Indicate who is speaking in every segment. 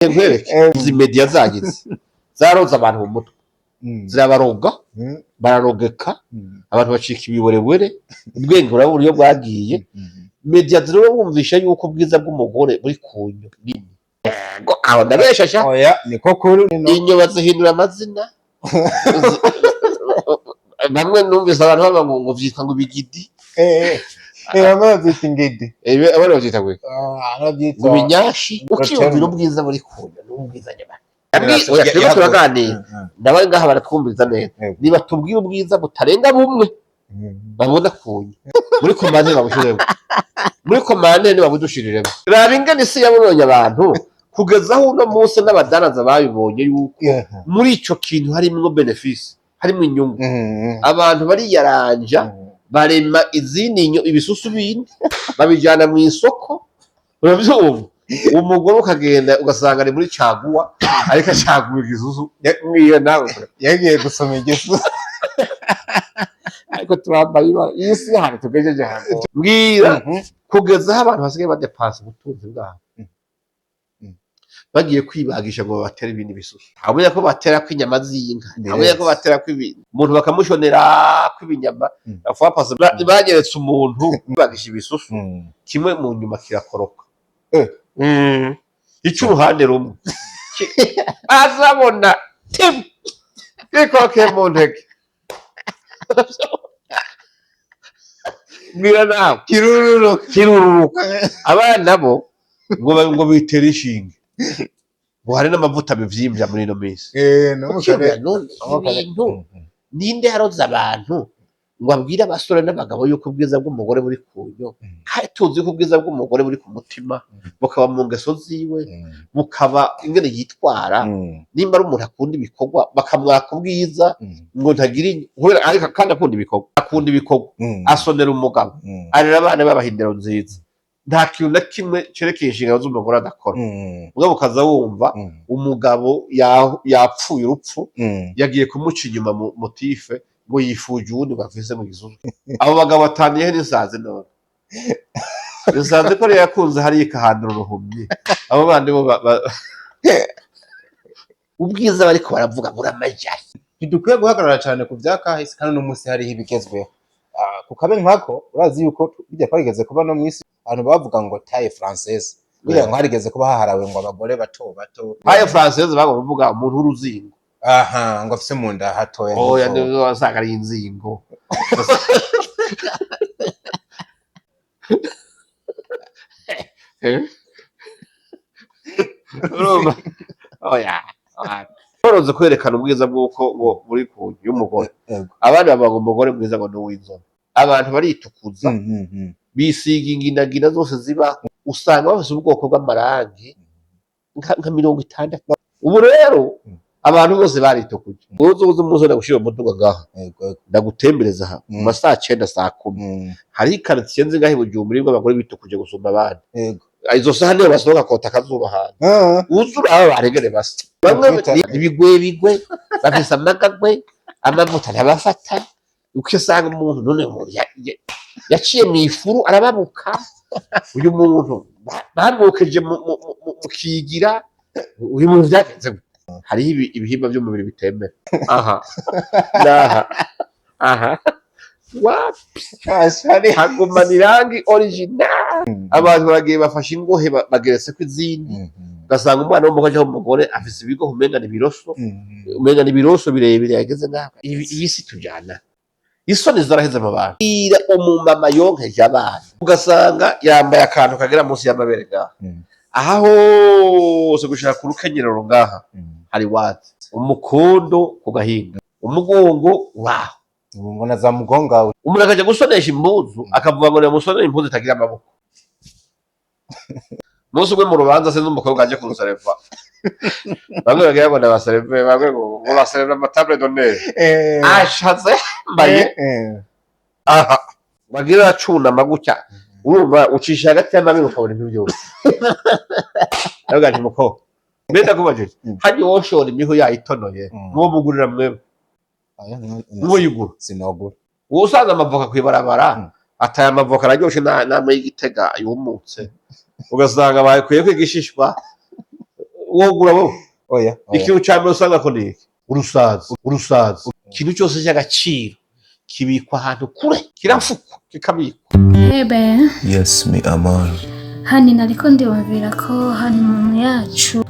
Speaker 1: Nkwereke izi media zagize zaroza abantu mu mutwe, zirabaroga, bararogeka, abantu bacika ibiwerewere, ubwenge buraba uburyo bwagiye. Media zirabumvisha yuko ubwiza bw'umugore buri ku nyo nini. Yego, aho ndabeshasha?
Speaker 2: Oya, niko kuri.
Speaker 1: Inyo bazihindura amazina. Bamwe numvise abantu bavuga ngo vyitwa ngo ibigidi.
Speaker 2: Bamwe bavyita ingidi.
Speaker 1: Abandi bavyita ngo iki?
Speaker 2: Ah, bavyita
Speaker 1: Ngo ibinyashi. Ukiyumvira ubwiza buri ku nyo n'ubwiza nyabaki. Oya, turiko turaganira nawe ngaha, baratwumviriza neza. Niba tubwire ubwiza butarenga bumwe babona kunye muri commentaire, babushiremo muri commentaire, nibabudushiriremo. Raba ingene isi yabonye abantu kugeza aho uno munsi n'abadanaza babibonye yuko muri ico kintu harimwo bénéfice, harimwo inyungu. Abantu bariyaranja, barema izindi nyo, ibisusu bindi babijana mu isoko. Uravyumva, umugore ukagenda ugasanga ari muri caguwa, ariko acaguye igisusu mwiyo nawe.
Speaker 2: Yagiye gusoma igisu.
Speaker 1: Ariko turambaye ibara, iyi si hano tugejeje hano mbwira, kugeza aho abantu basigaye badepansa ubutunzi bwabo bagiye kwibagisha ngo babatere ibindi bisusu. Ntabwo ko batera ko inyama z'inka, ntabwo ko batera ko ibintu, umuntu bakamushonera ko ibinyama. Apfa banyeretse umuntu bibagisha ibisusu kimwe, mu nyuma kirakoroka. Icy'uruhande rumwe azabona tim gikorokeye mu ntege. Mbwira nawe.
Speaker 2: Kirururuka.
Speaker 1: Kirururuka. Abana bo ngo bitera inshinge, ngo hari n'amavuta bivyimbya muri ino minsi.
Speaker 2: No mu
Speaker 1: Ukiyumvira
Speaker 2: karere
Speaker 1: none
Speaker 2: no mu karere
Speaker 1: ibintu, ninde yaroze abantu ngo abwire abasore n'abagabo yuko ubwiza bw'umugore buri ku nyo, kandi tuzi ko ubwiza bw'umugore buri ku mutima, bukaba mu ngeso ziwe, bukaba ingene yitwara? Nimba ari umuntu akunda ibikorwa, bakamwaka ubwiza ngo ntagira kubera ariko kandi akunda ibikorwa, akunda ibikorwa, asonera umugabo, arera abana babaha indero nziza, nta kintu na kimwe cerekeye inshingano z'umugore adakora. Mugabo ukaza wumva umugabo yapfuye urupfu, yagiye kumuca inyuma mu motif ngo yifuje uwundi ngo afise mu gisusu. Abo bagabo bataniye n'isazi. None isazi ko rero yakunze hariya ikahandura uruhumyi, abo bandi bo ubwiza bariko baravuga buramajyanye.
Speaker 2: Ntidukwiye guhagarara cyane ku bya kahise, kandi uno munsi hariho ibigezweho. Ah, ku kabe nkako, urazi yuko bijya twarigeze kuba no mw'isi abantu bavuga ngo taille française, burya ngo harigeze kuba haharawe ngo abagore bato bato.
Speaker 1: Taille française bagomba kuvuga umuntu w'uruzingo.
Speaker 2: Aha, ngo afise mu nda hatoya.
Speaker 1: Oya.
Speaker 2: Nk'uko.
Speaker 1: Niyo wasanga ari inzingo. Eh? Urumva, oya, boroze kwerekana ubwiza bw'uko ngo buri ku y'umugore. Abandi bavuga ngo umugore mwiza ngo ni uw'inzobe. Abantu baritukuza, bisiga inginagina zose ziba, usanga bafise ubwoko bw'amarangi nka 60. Ubu rero abantu bose baritukuje. Uzi uzi umunsi ndagushira umuduga ngaha,
Speaker 2: Yego, yego.
Speaker 1: ndagutembereza aha mu ma saa 9, saa 10, hariho ikaritiye nzi ngaho i Bujumbura irimo abagore bitukuje gusumba abandi. Izo saha niyo basohoka kota akazuba hanze. Uzi uraba baregere basa bamwe ni ibigwebigwe, bafise amagagwe, amavuta ntabafata. Uko usanga umuntu none umuntu yaciye mu ifuru arababuka, uyu muntu bamwokeje mu kigira, uyu muntu byagenze gute? Hariho ibihimba by'umubiri bitemera aha n'aha aha, wapi, hagumana irangi original. Abantu baragiye bafashe ingohe, bageretseko izindi, ugasanga umwana w'umukobwa cyangwa umugore afise ibigohe umenga ni ibiroso, umenga ni ibiroso birebire yageze ngaho. Iyi si tujyana, isoni zaraheze mu bantu. Ira umumama yonkeje abana, ugasanga yambaye akantu kagera munsi y'amabere ngaha, aha hose gushaka ku rukenyerero ngaha hari wazi umukondo ku gahinga, umugongo uraho.
Speaker 2: Ubu ngo na za mugonga.
Speaker 1: Umuntu akaja gusonesha impuzu, akavuga ngo nimusonere impuzu itagira amaboko. Umunsi umwe mu rubanza, sinzi umukobwa aje kunsereva, bamwe bagira ngo ndabaserve, bamwe ngo baserve amatable d'honneur, ashaze yambaye aha, bagira acunama gutya, urumva ucisha hagati y'amabere ukabona ibintu byose. Ndavuga nti: "Muko mbe ndakubajije, hajya woshora imiho yayitonoye, muwo mugurira mwebwe, mwoyigura?"
Speaker 2: Sinogura.
Speaker 1: Uwo usanze amavoka kw'ibarabara, ataye amavoka araryoshe n'amwe y'igitega yumutse, ugasanga bakuye kwigishishwa. Wogura wowe?
Speaker 2: Oya, oya.
Speaker 1: Ikintu ca mbere usanga ko ni iki? Urusazi, urusazi. Ikintu cyose cy'agaciro kibikwa ahantu kure, kirafukwa, kikabikwa.
Speaker 3: Ebe.
Speaker 4: Yes, mi amor.
Speaker 3: Hani nariko ndiyumvira ko honeymoon yacu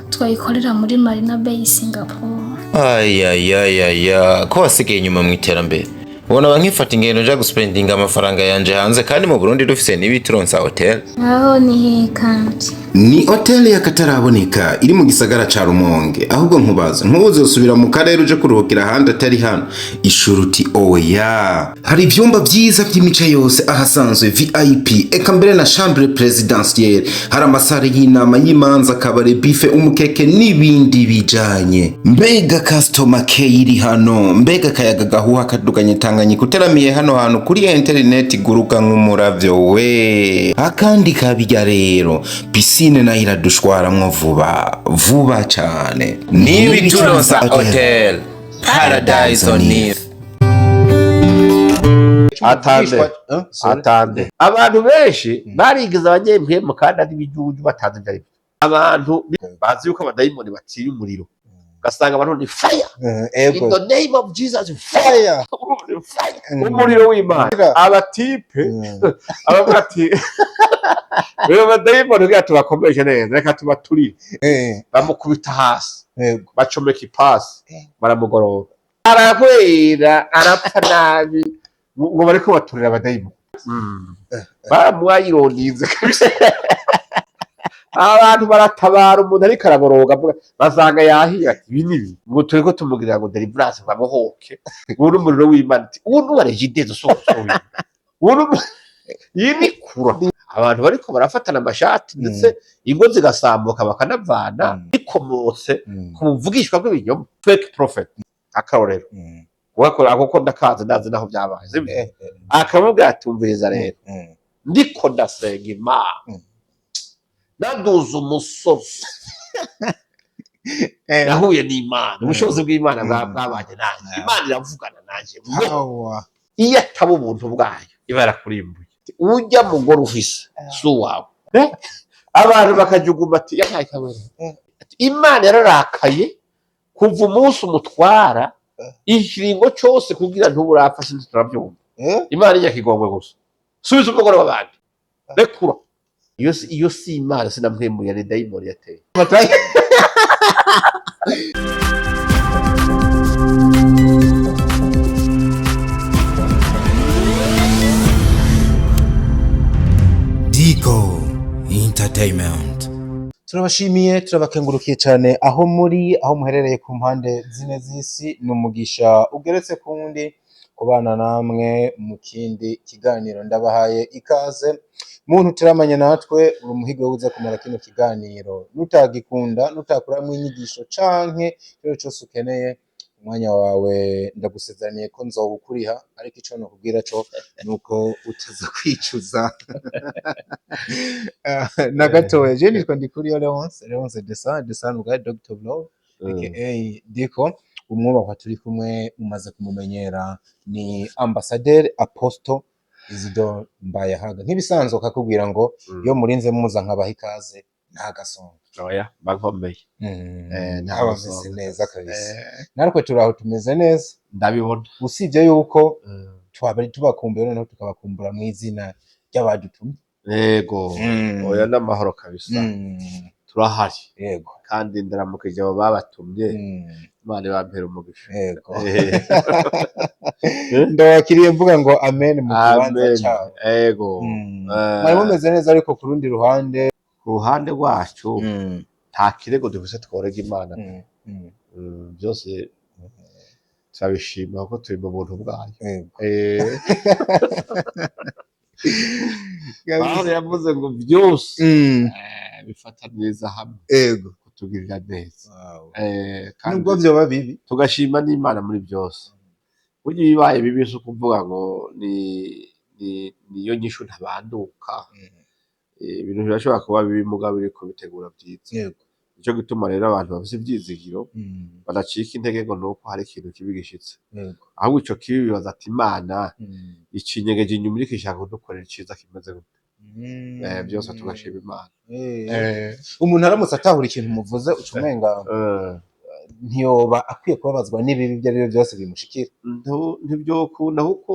Speaker 3: twayikorera muri Marina Bay, Singapore.
Speaker 4: Ayayayaya, ko wasigaye inyuma mu iterambere! Ubona ba nkifata ingendo nja guspendinga amafaranga yanje hanze kandi mu Burundi dufise n'ibituronsa hotel.
Speaker 3: Aho ni hehe kandi?
Speaker 5: Ni hoteli y'akataraboneka iri mu gisagara ca Rumonge. Ahubwo nkubaza, ntuzosubira mu karere uje kuruhukira ahandi atari hano? Ishuruti oya. Hari ivyumba vyiza vy'imice yose, ahasanzwe VIP, eka mbere na chambre présidentielle. Hari amasare y'inama, y'imanza, kabare, buffet, umukeke n'ibindi bijanye. Mbega customer care iri hano! Mbega akayaga gahuha kaduganye Tanganyika! Uteramiye hano hantu kuri interineti guruka nk'umuravyo we. Akandi kabirya rero, piscine nayo iradushwaramwo vuba vuba cane.
Speaker 4: N'ibituronsa hotel, paradise on earth.
Speaker 1: Atande.
Speaker 2: Eh, sorry.
Speaker 1: Atande, abantu benshi barigize abanyempwemu kandi ari ibijuju, batazi ibyo ari byo. Abantu bazi yuko abadayimoni batinya umuriro, ugasanga abantu ni fire.
Speaker 2: Ego.
Speaker 1: In the name of Jesus, fire!
Speaker 2: Fire.
Speaker 1: Fire! Umuriro w'Imana. Abatipe abavuga ati rero abadayimoni kugira tubakomeje neza, reka tubaturire. Bamukubita hasi. Bacomeka ipasi, baramugorora, arahwera, arapfa nabi, ngo bariko baturira abadayimoni. Baramwayirondinze kabisa. Abantu baratabara umuntu ariko araboroga, avuga basanga yahiye, ati ibi ni ibi, ngo turiko tumugirira ngo deliverance, ngo abohoke ubu n'umuriro w'Imana. Ati ubu n'uwa Regideso soko ubu iyi ni kura. Abantu bariko barafatana amashati, ndetse ingo zigasambuka, bakanavana, bikomotse ku buvugishwa bw'ibinyoma, fake prophet. Akarorero, wakora ako ko ndakazi, ndazi naho byabaye, sibyo? Akamubwira ati umviriza rero, ndiko ndasenga Imana, naduze umusozi, nahuye n'Imana, ubushobozi bw'Imana bwabanye nanjye, Imana iravugana nanjye ngo
Speaker 2: Awa.
Speaker 1: iyo ataba ubuntu bwayo iba yarakurimbuye, ujya mugore ufise si uwawe. Abantu bakajuguma ati yahaye kamere. Ati, Imana yararakaye kuva umunsi umutwara, ikiringo cyose kugira ntuburapfa, sinzi turabyumva. Imana ijya kigongwe gusa, subiza umugore w'abandi, rekura. Iyo si Imana, sinamwemuye, ni dayimoni yateye.
Speaker 5: Dico Entertainment.
Speaker 2: Turabashimiye, turabakengurukiye cyane aho muri, aho muherereye ku mpande zine z'isi. Ni umugisha ugeretse ku wundi kubana namwe mu kindi kiganiro. Ndabahaye ikaze. Muntu uteramanye natwe, uri umuhigo uza kumara kino kiganiro. Nutagikunda, nutakuramo inyigisho canke icyo cyose ukeneye, umwanya wawe ndagusezeraniye ko nzowukuriha, ariko ico nokubwira co nuko utaza kwicuza na gatoya. Je nitwa Ndikuriyo Leonce, Leonce Desan Desan bwa Dr. Love aka Diko. Umwubahwa turi kumwe umaze kumumenyera, ni Ambassadeur Apostle Isidore Mbayahaga. Nk'ibisanzwe akakubwira ngo iyo murinze muza nkabaha ikaze, nta gasonga.
Speaker 1: Oya, bankomeye. Nta
Speaker 2: aba
Speaker 1: gasonga.
Speaker 2: ameze neza kabisa. Natwe turi aho, tumeze neza.
Speaker 1: Ndabibona.
Speaker 2: Usibye yuko twaba tubakumbuye, noneho tukabakumbura mu izina ry'abadutumye.
Speaker 1: Yego. Oya, n'amahoro kabisa. Turahari. Kandi ndaramukije abo babatumye. Imana ibampere umugisha.
Speaker 2: Ndabakiriye mvuga ngo amen mu kibanza
Speaker 1: Amen.
Speaker 2: cyabo.
Speaker 1: Yego.
Speaker 2: Mwari mumeze neza, ariko ku rundi ruhande?
Speaker 1: Ku ruhande rwacu nta kirego dufise tworega Imana. Byose turabishima kuko turi mu buntu bwayo. Pawulo yavuze ngo byose bifata neza hamwe kutugirira neza. Kandi
Speaker 2: Nubwo vyoba bibi.
Speaker 1: tugashima n'Imana muri byose. Burya ibibaye bibi si ukuvuga ngo ni niyo nyishu ntabanduka. Ibintu birashobora kuba bibi mugabo biriko bitegura byiza. Nico gituma rero abantu bafise ivyizigiro badacika intege ngo nuko hari ikintu kibi gishitse, ahubwo ico kibi bibaza ati Imana icinyegeje inyuma iriko ishaka kudukorera iciza kimeze gute. Byose tugashima Imana.
Speaker 2: Umuntu aramutse atahura ikintu muvuze, uca umenga ntiyoba akwiye kubabazwa n'ibibi ibyo ari byo byose bimushikira.
Speaker 1: Ntibyokunda kuko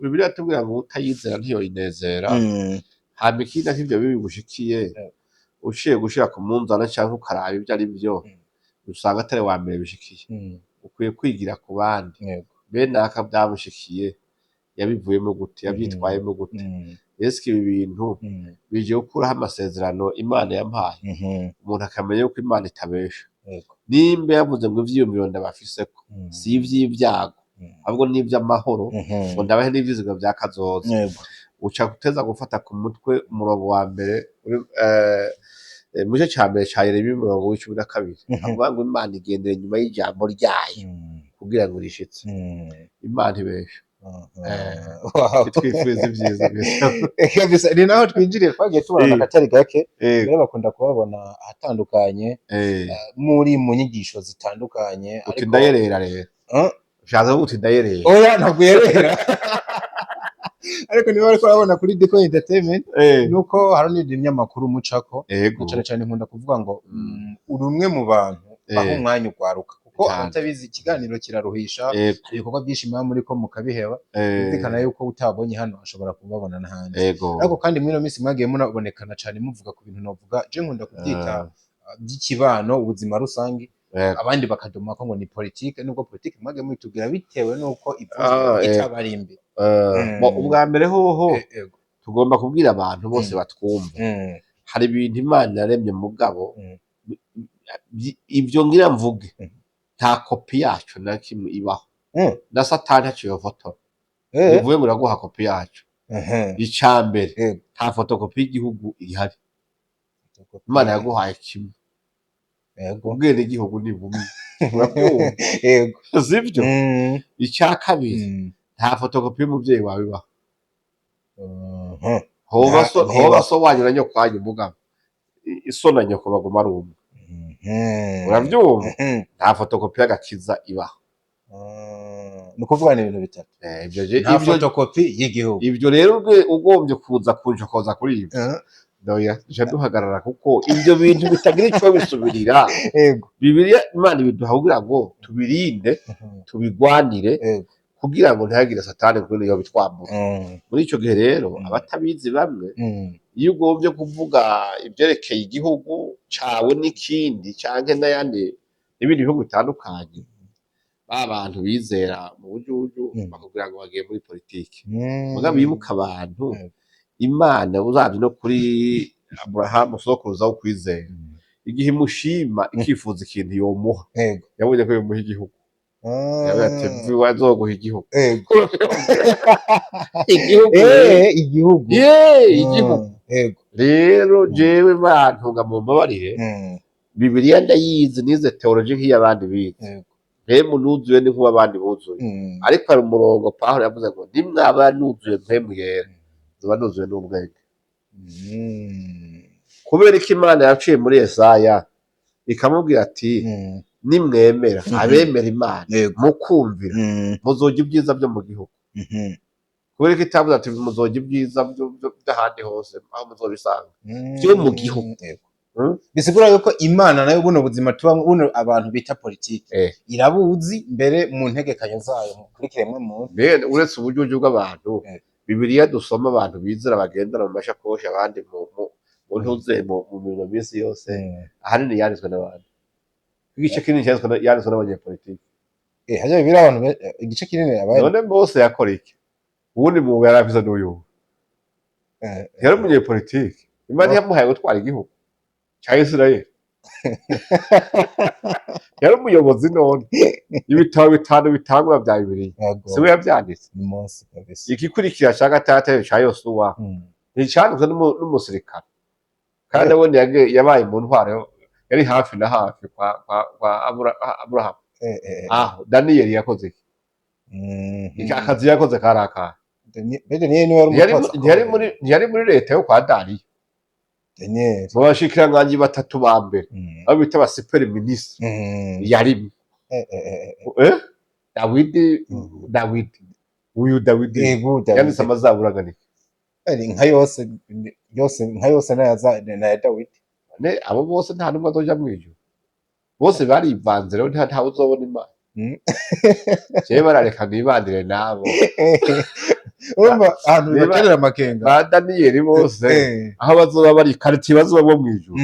Speaker 1: Bibiliya itubwira ngo utayizera ntiyoyinezera. Hama ikindi, nk'ivyo bibi bigushikiye, uciye gushira ku munzana canke ukaraba ivyo ari vyo, usanga atari wa mbere bishikiye. Ukwiye kwigira ku bandi. Bene aka byamushikiye yabivuyemo gute? Yavyitwayemo gute? Eske ibi bintu bije gukuraho amasezerano Imana yampaye? Umuntu akamenya yuko Imana itabesha. Nimba yavuze ngo ivyiyumviro ndabafiseko si ivy'ibyago, ahubwo ni ivy'amahoro, ngo ndabahe n'ivyizigiro vya kazoza. Uca guteza gufata ku mutwe umurongo wa mbere mu gice ca mbere ca Yeremiya, umurongo wa 12, avuga ngo Imana igendera inyuma y'ijambo ryayo kugira ngo rishitse. Imana ibesha. Twifuriza ibyiza gusa.
Speaker 2: Kabisa, ni naho twinjiriye, twagiye tubona akatari gake. Rero bakunda kubabona ahatandukanye, muri mu nyigisho zitandukanye.
Speaker 1: Uti ndayerera rero. Ushatse kuvuga uti ndayerera?
Speaker 2: Oya, ntabwo yerera, ariko niba bariko barabona kuri Deco Entertainment, nuko hari n'ibindi binyamakuru mucako. Cyane cyane nkunda kuvuga ngo uri umwe mu bantu baha umwanya ugwaruka, kuko abatabizi, ikiganiro kiraruhisha. Ibikorwa byinshi muba muri ko mukabiheba. Byumvikana yuko utabonye hano ashobora kubabona n'ahandi. Ariko kandi muri ino minsi mwagiye munabonekana cyane muvuga ku bintu novuga je nkunda kubyita by'ikibano, ubuzima rusange, abandi bakaduma ko ngo ni politike, nubwo politike mwagiye mubitubwira bitewe n'uko ivuzwe itaba ari mbi.
Speaker 1: Ubwa mbere hoho, tugomba kubwira abantu bose batwumva, hari ibintu Imana yaremye mugabo ibyo ngira mvuge, nta kopi yacu na kimwe ibaho. Na Satani ntaco yofotora. Bivuye ngo iraguha kopi yacu. Ica mbere, nta fotokopi y'igihugu ihari. Imana yaguhaye kimwe. Ubwenegihugu ni bumwe, urabyumva?
Speaker 2: Yego.
Speaker 1: Sivyo? Icya kabiri, nta fotokopi y'umuvyeyi wawe ibaho. Hoba so,
Speaker 2: Ntibaho.
Speaker 1: hoba so wanyu na nyokwanyu, mugabo iso na nyoko baguma ari umwe. Uravyumva? Nta fotokopi y'agakiza ibaho.
Speaker 2: Ni ukuvuga ni ibintu bitatu.
Speaker 1: Ivyo
Speaker 2: Nta
Speaker 1: ivyo
Speaker 2: fotokopi y'igihugu.
Speaker 1: Ivyo rero ugombye kuza kunjokoza kuri ivyo, noya duca duhagarara, kuko ivyo bintu bitagira ico bisubirira. Bibiliya, Imana ibiduha kugira ngo tubirinde, tubigwanire, kugira ngo ntihagire Satani ngo yo bitwambura. Muri ico gihe rero, abatabizi bamwe, iyo ugombye kuvuga ivyerekeye igihugu cawe n'ikindi canke n'ayandi n'ibindi bihugu bitandukanye, ba bantu bizera mu bujuju bakubwira ngo bagiye muri politiki. Mugabo bibuka abantu, Imana, uzavye no kuri Aburahamu, sokuruza wo kwizera, igihe imushima ikifuza ikintu yomuha, yabonye ko yomuha igihugu. Yavuze ati: "Vuba azoguha igihugu." Igihugu.
Speaker 2: Igihugu.
Speaker 1: Ye, igihugu. Rero jewe bantunga mu mbabarire, Bibiliya ndayizi, nize théologie nk'iy'abandi bize. Mpemu nuzuye ni nk'uw'abandi buzuye. Ariko hari umurongo Pawulo yavuze ngo nimwaba nuzuye Mpemu Yera, nzoba nuzuye n'ubwenge. Kubera ko Imana yaciye muri Yesaya ikamubwira ati: "Nimwemera, abemera Imana, mukumvira, muzojya ibyiza byo mu gihugu." Kubera ko itavuze ati muzojya ibyiza by'ahandi hose aho muzobisanga, byo mu gihugu.
Speaker 2: Bisigura yuko Imana nayo buno buzima tubamwo, buno abantu bita politike, irabuzi mbere mu ntegekanyo zayo kuri kiremwa muntu.
Speaker 1: Mbere uretse ubujuju bw'abantu, Bibiliya dusoma, abantu bizera bagendera mu mashakoshi, abandi mu ntuze, mu mirimo minsi yose, ahanini yanditswe n'abantu, igice kinini yanditswe n'abanyepolitiki.
Speaker 2: Hajya bibiri abantu igice kinini abaye.
Speaker 1: None Mose yakora iki? Uwundi mwuga yari afise n'uyu? Yari umunyepolitiki. Imana yamuhaye gutwara igihugu ca Isirayeli, yari umuyobozi. None ibitabo bitanu bitangura bya Bibiliya, siwe yavyanditse?
Speaker 2: Ni Mose kabisa.
Speaker 1: Igikurikira ca gatandatu ca Yosuwa nticanditswe n'umusirikare? Kandi abone yabaye mu ntwaro, yari hafi na hafi kwa Aburahamu. Aho Daniyeli yakoze iki? Akazi yakoze kari akahe?
Speaker 2: Daniel niwe yari umukozi.
Speaker 1: Ntiyari muri leta yo kwa Dariyo?
Speaker 2: Daniel.
Speaker 1: Mu bashikiranganji batatu ba mbere, abo bita aba super ministre, yarimwe. Dawidi, Dawidi uyu, Dawidi
Speaker 2: Yego, Dawidi.
Speaker 1: yanditse amazaburi angana iki?
Speaker 2: Nka yose yose, nka yose n'aya Dawidi.
Speaker 1: Ne abo bose nta n'umwe azoja mw'ijuru, bose barivanze. Rero ntawe uzobona Imana. Jewe barareka nibandire nabo.
Speaker 2: Urumva ahantu
Speaker 1: bibaterera
Speaker 2: amakenga.
Speaker 1: Ba Daniyeli bose, aho bazoba bari, quartier bazoba bo mw'ijuru,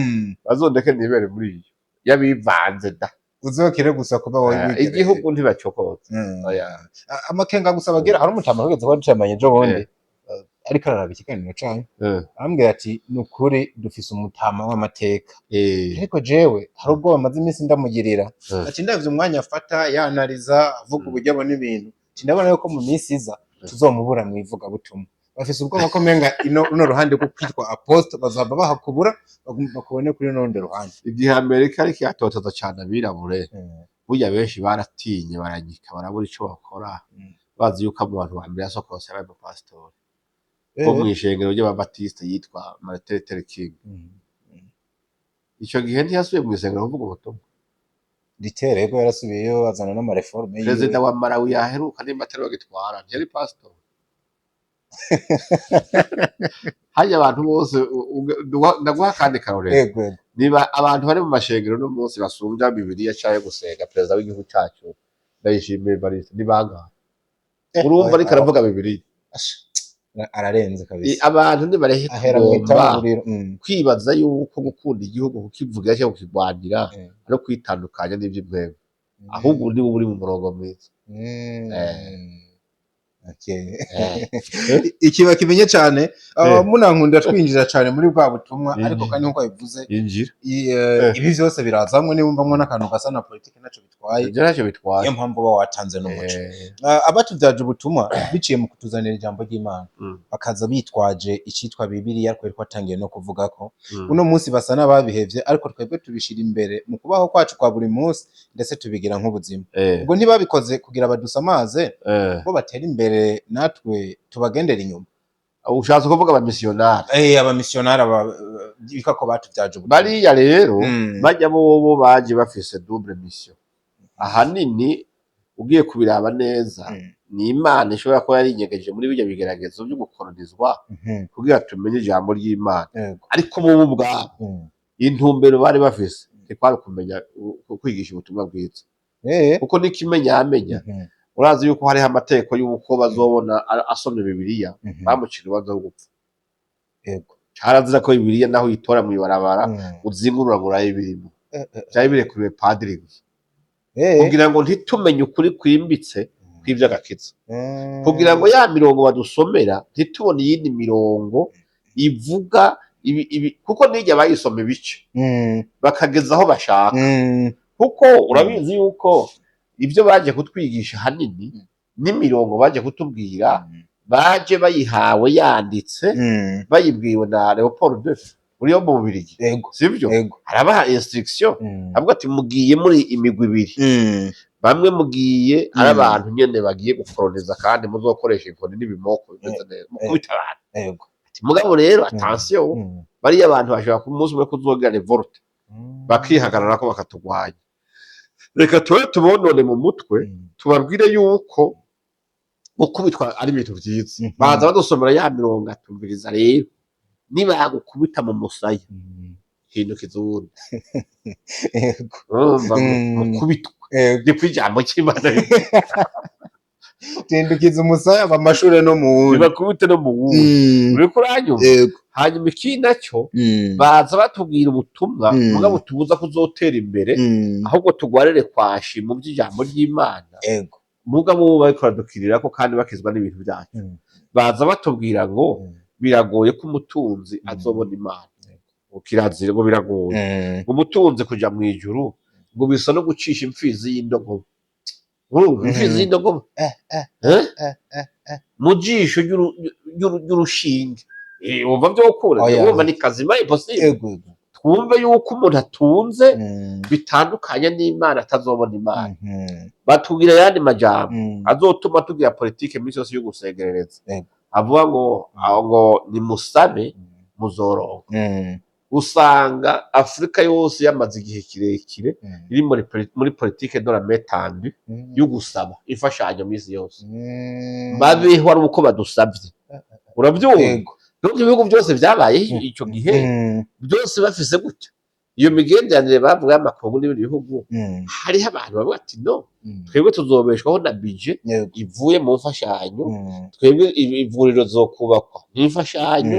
Speaker 1: bazondeke nibere muri iyo y'abivanze da.
Speaker 2: Uzokire gusa kuba wowe wigereye.
Speaker 1: Igihugu ntibacokoza. Oya.
Speaker 2: Amakenga gusa bagira, hari umutama wigeze kuba ducamanye ejo bundi, ariko araraba ikiganiro canyu, arambwira ati: "Ni ukuri dufise umutama w'amateka, ariko jewe hari ubwo bamaze iminsi ndamugirira." Ati: "Ndavye umwanya afata yanariza, avuga uburyo abona ibintu," ati: "ndabona yuko mu minsi iza tuzomubura mu ivugabutumwa." Bafise ubwoba ko menga ino runo ruhande rwo kwitwa apôtre bazava bahakubura, bakubone kuri runo rundi ruhande.
Speaker 1: Igihe Amerika ariko yatoteza cane abirabure, burya benshi baratinye, baranyika, barabura ico bakora. Bazi yuko mu bantu ba mbere yasohokose yabaye umupasitori wo mw'ishengero ry'Ababatiste yitwa Martin Luther King. Ico gihe ntiyasubiye mw'isengero kuvuga ubutumwa.
Speaker 2: Ritere yego, yarasubiyeyo, azana n'ama réformes yiwe.
Speaker 1: Perezida wa Malawi yaheruka, nimba atari bagitwara, ntiyari pasitori? Harya abantu bose, ndaguha akandi karorero.
Speaker 2: Yego.
Speaker 1: Niba abantu bari mu mashengero no munsi basumbya Bibiliya canke gusenga perezida w'igihugu cacu Ndayishimiye Evariste, ni bangahe? Urumva ariko aravuga Bibiliya.
Speaker 2: Ararenze kabisa.
Speaker 1: Abantu nibareke
Speaker 2: Ahera mu
Speaker 1: kugomba
Speaker 2: itanguriro.
Speaker 1: kwibaza yuko gukunda igihugu, kukivugira cyangwa kukirwanira, ari kwitandukanya n'ivy'impwemu, ahubwo niba uri mu murongo mwiza.
Speaker 2: Ikiba kimenye cyane, munankunda twinjira cyane muri bwa butumwa, ariko kandi nkuko bivuze,
Speaker 1: Injira.
Speaker 2: Ibi byose birazamwe niwumvamwo n'akantu gasa na politiki, ntacyo bitwaye.
Speaker 1: Ivyo ntacyo bitwaye.
Speaker 2: Niyo mpamvu uba watanze n'umuco. Abatubyaje ubutumwa biciye mu kutuzanira ijambo ry'Imana, bakaza bitwaje icitwa Bibiliya, twari twatangiye no kuvuga ko uno munsi basa n'ababihevye, ariko twebwe tubishira imbere mu kubaho kwacu kwa buri munsi, ndetse tubigira nk'ubuzima. Ubwo ntibabikoze kugira badusamaze, bo batera imbere natwe tubagendera inyuma.
Speaker 1: Ushatse kuvuga abamisiyonari?
Speaker 2: Abamisiyonari bika ko batubyaje ubutumwa.
Speaker 1: Bariya rero, bajya bobo baje bafise double mission. Ahanini ugiye kubiraba neza, ni Imana ishobora kuba yarinyegeje muri bijya bigeragezo byo gukoronizwa kugira tumenye ijambo ry'Imana. Ariko bo ubwabo, intumbero bari bafise ntikwari kumenya kwigisha ubutumwa bwiza, kuko n'ikimenyamenya, urazi yuko hariho amategeko y'uko bazobona asomye Bibiliya, bamucira urubanza rwo gupfa. Carazira ko Bibiliya naho uyitora mw'ibarabara, uzingurura ngo urabe ibirimo. Vyari birekuriwe padiri gusa, kugira ngo ntitumenye ukuri kwimbitse kw'ivy'agakiza, kugira ngo ya mirongo badusomera ntitubone iyindi mirongo ivuga ibi, kuko n'irya bayisoma ibice, bakageza aho bashaka. Kuko urabizi yuko ibyo baje kutwigisha ahanini n'imirongo baje kutubwira, baje bayihawe yanditse, bayibwiwe na Leopold II uri yo mu Bubirigi. Sibyo?
Speaker 2: Yego.
Speaker 1: Arabaha instruction, avuga ati: "Mugiye muri imigwi ibiri, bamwe mugiye ari abantu nyene bagiye gukoroniza, kandi muzokoresha inkoni n'ibimoko bimeze neza mukubita abantu." Ati: "Mugabo rero, attention, bariya abantu bashobora ku munsi umwe kuzogira révolte, bakihagarara ko bakatugwanya. Reka tube tubonone mu mutwe, tubabwire yuko gukubitwa ari ibintu vyiza." Baza badusomera ya mirongo, atumviriza rero: "Nibagukubita mu musaya, hindukiza uwundi." Urumva, mukubitwa, niko ijambo cy'Imana.
Speaker 2: Tindukiza umusaya amashure no mu wundi.
Speaker 1: Nibakubite no mu wundi. Uriko uranyumva?
Speaker 2: Yego.
Speaker 1: Hanyuma ikindi nacyo, baza batubwira ubutumwa, mugabo tubuza kuzotera imbere, ahubwo tugwarire kwashi mu by'ijambo ry'Imana. Mugabo bo bariko baradukirira ko kandi bakizwa n'ibintu byacu. Baza batubwira ngo biragoye ko umutunzi azobona Imana, ngo kirazira, ngo biragoye, ngo umutunzi kuja mu ijuru ngo bisa no gucisha imfizi y'indogobe. Urumva, imfizi y'indogobe, Eh? Mu jisho ry'urushinge. Wumva vyokura?
Speaker 2: Oya.
Speaker 1: Wumva ni kazima impossible.
Speaker 2: Yego.
Speaker 1: Twumve yuko umuntu atunze bitandukanye n'Imana, atazobona Imana. Batubwira ayandi majambo azotuma tugira politike minsi yose yo gusegerereza, avuga ngo aho ngo nimusabe muzoronka. Usanga Afurika yose yamaze igihe kirekire iri muri politike de la main tendue, yo gusaba imfashanyo minsi yose, babeho ari uko badusabye. Urabyumva?
Speaker 2: Yego.
Speaker 1: Donc ibihugu byose byabayeho ico gihe, byose bafise gutya iyo migenderanire bavuga y'amakungu n'ibindi bihugu. Hariho abantu bavuga ati: "No, twebwe tuzobeshwaho na budget ivuye mu mfashanyo. Twebwe ivuriro zokubakwa n'imfashanyo,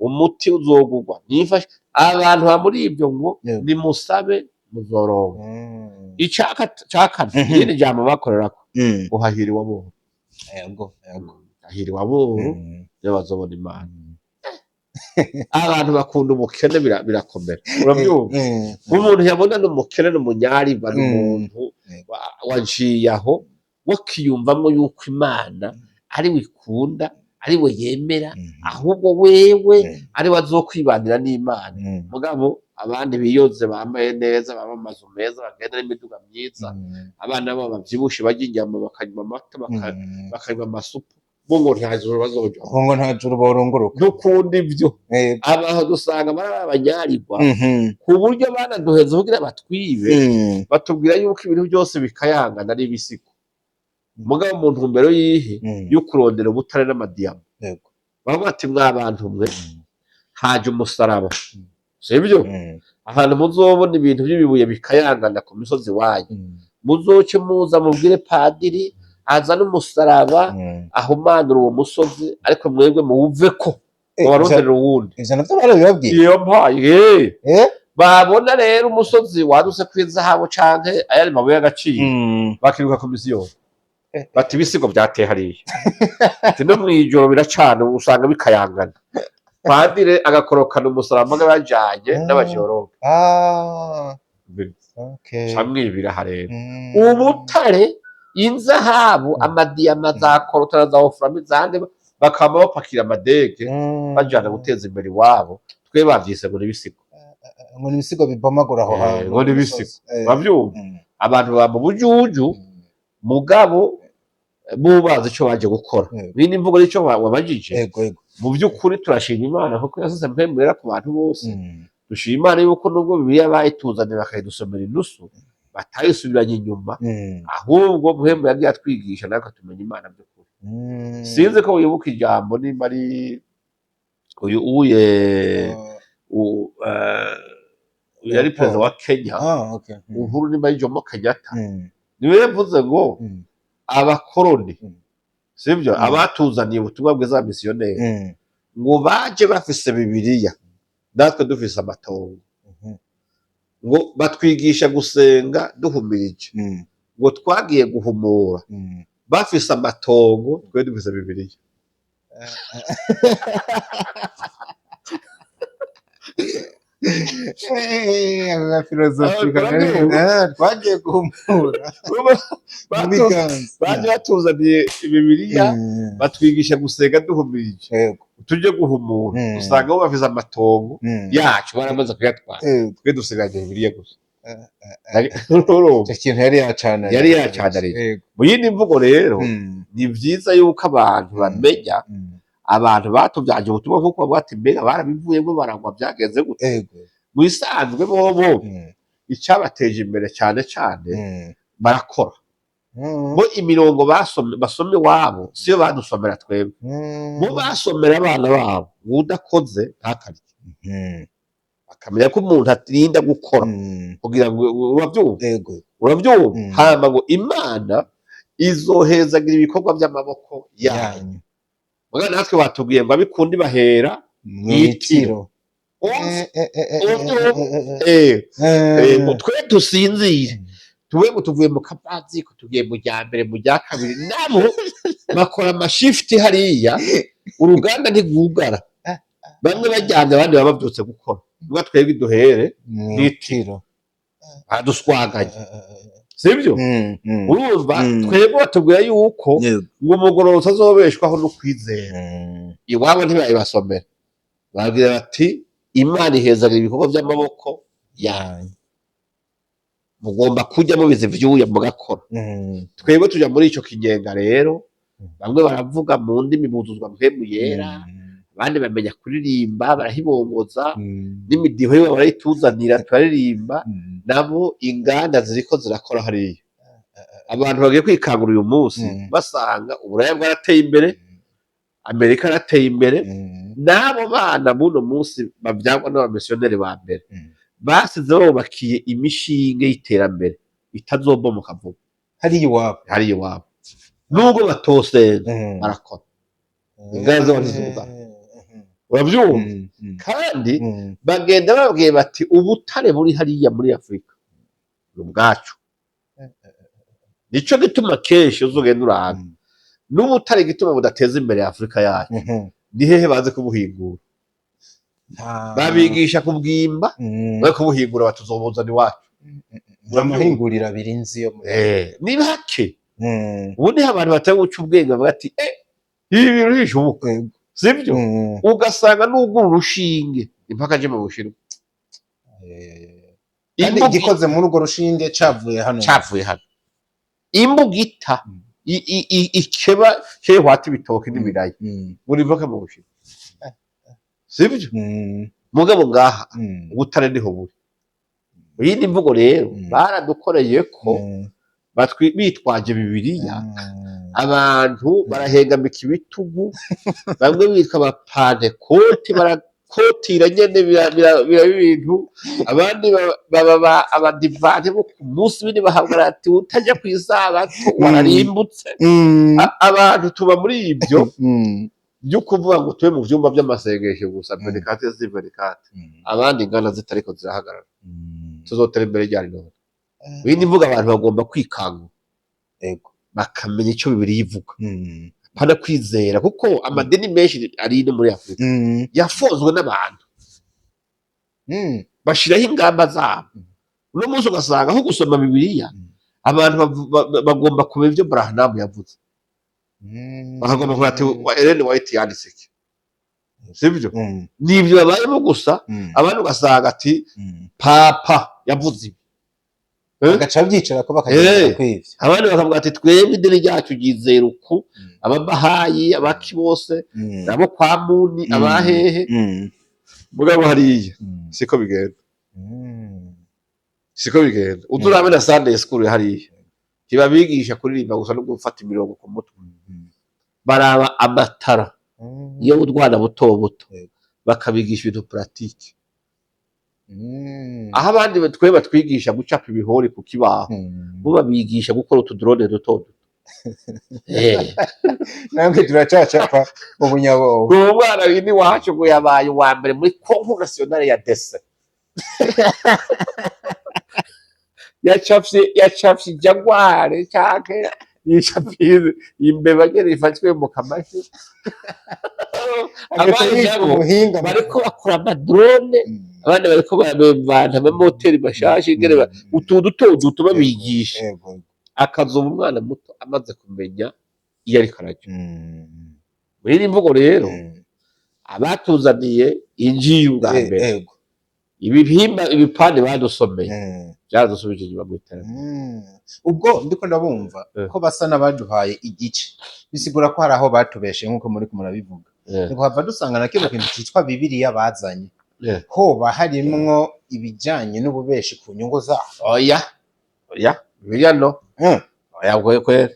Speaker 1: umuti uzogurwa n'imfashanyo." Abantu ba muri ibyo ngo nimusabe muzoronka. Icaka cakane, irindi jambo bakorerako ngo hahiriwe aboro.
Speaker 2: Yego yego.
Speaker 1: Hahiriwe aboro, nibo bazobona Imana. Abantu bakunda ubukene, birakomera, urabyumva? Umuntu yabona n'umukene n'umunyaribwa, n'umuntu waciye aho, wakiyumvamo yuko Imana ari we ikunda, ari we yemera, ahubwo wewe ari we azokwibanira n'Imana. Mugabo abandi biyoze, bambaye neza, baba mu mazu meza, bagenda n'imiduga myiza, abana babo bavyibushe, barya inyama, bakanywa amata, bakanywa amasupu, bo ngo nta juru bazoja.
Speaker 2: Ngo nta juru borunguruka.
Speaker 1: Dukunda ivyo. Abaho dusanga bari abanyarigwa, ku buryo banaduheza kugira batwibe. Batubwira yuko ibintu byose bikayangana ari ibisigo, mugabo mu ntumbero yihe? Yo kurondera ubutare n'amadiyama. Bavuga ati: "Mwa bantu mwe, haje umusaraba, sibyo? Ahantu muzobona ibintu by'ibibuye bikayangana ku misozi iwanyu, muzoce muza mubwire padiri azane umusaraba, ahumanura uwo musozi, ariko mwebwe muwuveko, mubaronderere uwundi."
Speaker 2: Ivyo navyo barabibabwiye?
Speaker 1: Iyo mpaye. Babona rero umusozi wadutse kw'izahabu canke ayari mabuye y'agaciro, bakiruka ku misiyoni, bati: "Ibisigo byateye hariya." Ati: "No mw'ijoro biracana, usanga bikayangana." Padire agakorokana umusaraba mbaga bajanye n'abajoroge. Camwibira rero ubutare, inzahabu, amadiyama, za korotara, za ofurami, zande, bakaba bapakira amadege, bajana guteza imbere iwabo. Twe bavyise ngo n'ibisigo.
Speaker 2: Ngo ni ibisigo bibomagura aho hantu.
Speaker 1: Ngo ni ibisigo. Bavyumva? Abantu baba mu bujuju, mugabo bubazi ico baje gukora. Bindi imvugo nico wabajije.
Speaker 2: Yego yego.
Speaker 1: Mu by'ukuri turashima Imana kuko yasize mpembera ku bantu bose. Dushima Imana yuko nubwo Bibiliya bayituzaniye bakayidusomera inusu, batayisubiranye inyuma, ahubwo Mpwemu yagiye atwigisha natwe tumenya Imana by'ukuri. Sinzi ko wibuka ijambo, nimba ari uyu uye, uyu yari perezida wa Kenya,
Speaker 2: Ah, okay.
Speaker 1: Uhuru, nimba ari Jomo Kenyatta, niwe yavuze ngo abakoroni, sibyo, abatuzaniye ubutumwa bwiza, misiyoneri, ngo baje bafise Bibiliya, natwe dufise amatongo. Ngo batwigisha gusenga duhumirije. Ngo twagiye guhumura, bafise amatongo, twe dufise Bibiliya.
Speaker 2: Filozofi. Twagiye guhumura mu biganza.
Speaker 1: Baje batuzaniye Bibiliya, batwigisha gusenga duhumirije. Tujye guhumura, usanga bo bafise amatongo yacu baramaze kuyatwara, twe dusigaranye Bibiliya gusa. Urumva?
Speaker 2: Icyo kintu yari yacanariye.
Speaker 1: Yari yacanariye. Mu yindi mvugo rero, ni vyiza yuko abantu bamenya abantu batubyaje ubutumwa, nkuko bavuga ati: "Mbega barabivuyemo baragwa, byagenze gute?" Mu isanzwe bobo, icyabateje imbere cyane cyane, barakora. Bo imirongo basome basome iwabo siyo badusomera twebwe. Bo basomera abana babo ngo udakoze ntakarye, bakamenya ko umuntu atirinda gukora kugira ngo, urabyumva?
Speaker 2: Yego.
Speaker 1: Urabyumva?
Speaker 2: Mm.
Speaker 1: Hama ngo Imana izohezagira ibikorwa by'amaboko yanyu.
Speaker 2: Yanyu.
Speaker 1: Muga natwe batubwiye ngo abikundi bahera
Speaker 2: mwitiro.
Speaker 1: Umva, ngo twe dusinzire, tuve ngo tuvuye mu kavaziko tugiye mu rya mbere, mu rya kabiri, nabo bakora amashifuti hariya, uruganda ntigugara, bamwe bajyanye, abandi baba babyutse gukora. Muga twebwe duhere
Speaker 2: mwitiro.
Speaker 1: Baduswaganye, sibyo? Urumva, twebwe batubwira yuko
Speaker 2: Yego.
Speaker 1: ngo umugororotsi azobeshwaho no kwizera. Iwabo ntibayibasomera, babwira bati: "Imana ihezagira ibikorwa by'amaboko yanyu, mugomba kurya mubize ivyuya mugakora." Twebwe tuja muri ico kinyenga rero. Bamwe baravuga mu ndimi, buzuzwa Mpwemu Yera, abandi bamenya kuririmba, barahibongoza, n'imidiho yo barayituzanira turaririmba. Nabo inganda ziriko zirakora hariya. Abantu bagiye kwikangura uyu munsi, basanga Uburaya bwarateye imbere, Amerika yarateye imbere. N'abo bana buno munsi bavyagwa n'abamisiyoneri ba mbere basize bubakiye imishinge y'iterambere itazobomoka vuba.
Speaker 2: Hariya iwabo.
Speaker 1: Hariya iwabo, nubwo batosenga, barakora inganda zabo ntizuga. Uravyumva? Kandi bagenda bababwiye bati: "Ubutare buri hariya muri Afurika ni ubwacu." Nico gituma kenshi uzogenda uraba n'ubutare, gituma budateza imbere Afurika yacu, ni hehe bazi kubuhingura? Babigisha kubwimba, bari kubuhingura, batuzobuzana iwacu.
Speaker 2: Amahinguriro abiri nzi yo muri
Speaker 1: Ni bake. Ubu niho abantu batari guca ubwenge, bavuga ati: "Ibi bintu ntibishoboka." Sibyo? Ugasanga n'ugura urushinge impaka aje mu Bushinwa.
Speaker 2: Kandi igikoze muri urwo rushinge cavuye hano.
Speaker 1: Cavuye hano. Imbugita ikeba hwata ibitoki n'ibiraya buri mpaka mu Bushinwa, sibyo? Mugabo ngaha ubutare niho buri. Iyindi mvugo rero, baradukoreye ko bitwaje Bibiliya, abantu barahengamika ibitugu, bamwe bitwa abapantekoti barakotira nyene, biraba ibintu, abandi baba abadivante bo ku munsi w'indi, bahabwa ati: "Utajya ku isabato wararimbutse." Abantu tuba muri ibyo byo kuvuga ngo tube mu vyumba vy'amasengesho gusa, 24 sur 24, abandi ingana zitariko zirahagarara. Tuzotera imbere ryari none? Ibindi mvuga, abantu bagomba kwikangura, bakamenya icyo Bibiliya ivuga, pana kwizera, kuko amadini menshi ari no muri Afurika yafunzwe n'abantu bashiraho ingamba zabo. Uno munsi ugasanga aho gusoma Bibiliya, abantu bagomba kumenya ibyo Branham yavuze, bakagomba kuvuga ati: "Wa Ellen White yanditse iki?" Sibyo? Nibyo babayemo gusa. Abandi ugasanga ati: "Papa yavuze ibi."
Speaker 2: Bagaca byicara ko bakagendera kw'ivyo.
Speaker 1: Abandi bakavuga ati: "Twebwe idini ryacu ryizera uku." Ababahayi, abaki bose, abo kwa Muni, abahehe. Mugabo hariya siko bigenda, siko bigenda. Uza urabe na Sunday school hariya, ntibabigisha kuririmba gusa no gufata imirongo ku mutwe. Baraba amatara iyo utwana buto buto, bakabigisha ibintu pratique, aho abandi twe batwigisha gucapa ibihori ku kibaho, bo babigisha gukora utudrone duto duto.
Speaker 2: Namwe turacacapa ubunyabobo.
Speaker 1: Uwo mwana wini wacu ngo yabaye uwa mbere muri concours national ya dessin, yacafye jaguar canke yicafye imbeba nyene ifashwe mu kamashi.
Speaker 2: Agaca
Speaker 1: Abandi
Speaker 2: yitwa
Speaker 1: nabo
Speaker 2: umuhinga.
Speaker 1: bariko bakora amadrone, abandi bariko bavana amamoteri mashasha, ingene utuntu duto duto babigisha, akazoba umwana muto amaze kumenya iyo ariko araja. Muri iyi mvugo rero, abatuzaniye injiri ubwa mbere, ibihimba ibipande badusomeye byaradusubije inyuma mu iterambere.
Speaker 2: Ubwo ndiko ndabumva ko basa n'abaduhaye igice, bisigura ko hari aho batubeshe nk'uko muri murabivuga. Ntikuhava dusanga na kino kintu citwa Bibiliya bazanye hoba harimwo ibijanye n'ububeshi ku nyungu zabo?
Speaker 1: Oya, oya, Bibiliya no. Oya, bwo kwera.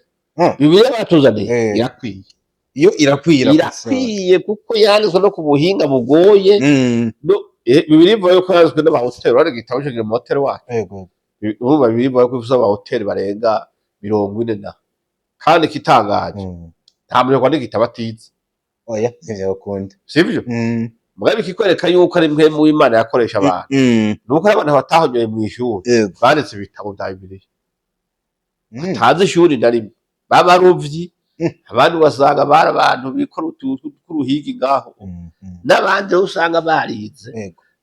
Speaker 1: Bibiliya batuzaniye irakwiye.
Speaker 2: Iyo irakwiye?
Speaker 1: Irakwiye kuko yanditswe no ku buhinga bugoye. No, Bibiliya ivuga yuko yanditswe n'abahoteli. Urabona igitabo cyo mu hoteli wacu. Urumva, Bibiliya ivuga ko ifise abahoteli barenga 40 na, kandi ikitangaje, nta muntu kwandika igitabo atize.
Speaker 2: Oya, ntivyokunda.
Speaker 1: Sivyo? Mugabe ikikwereka yuko ari mpwemu w'Imana yakoresha abantu, nuko ari abantu batahonyoye mw'ishuri banditse ibitabo vya Bibiliya, batazi ishuri na rimwe, b'abarovyi. Abandi ugasanga bari abantu bikora utuntu tw'uruhigi ngaho, n'abandi rero usanga barize.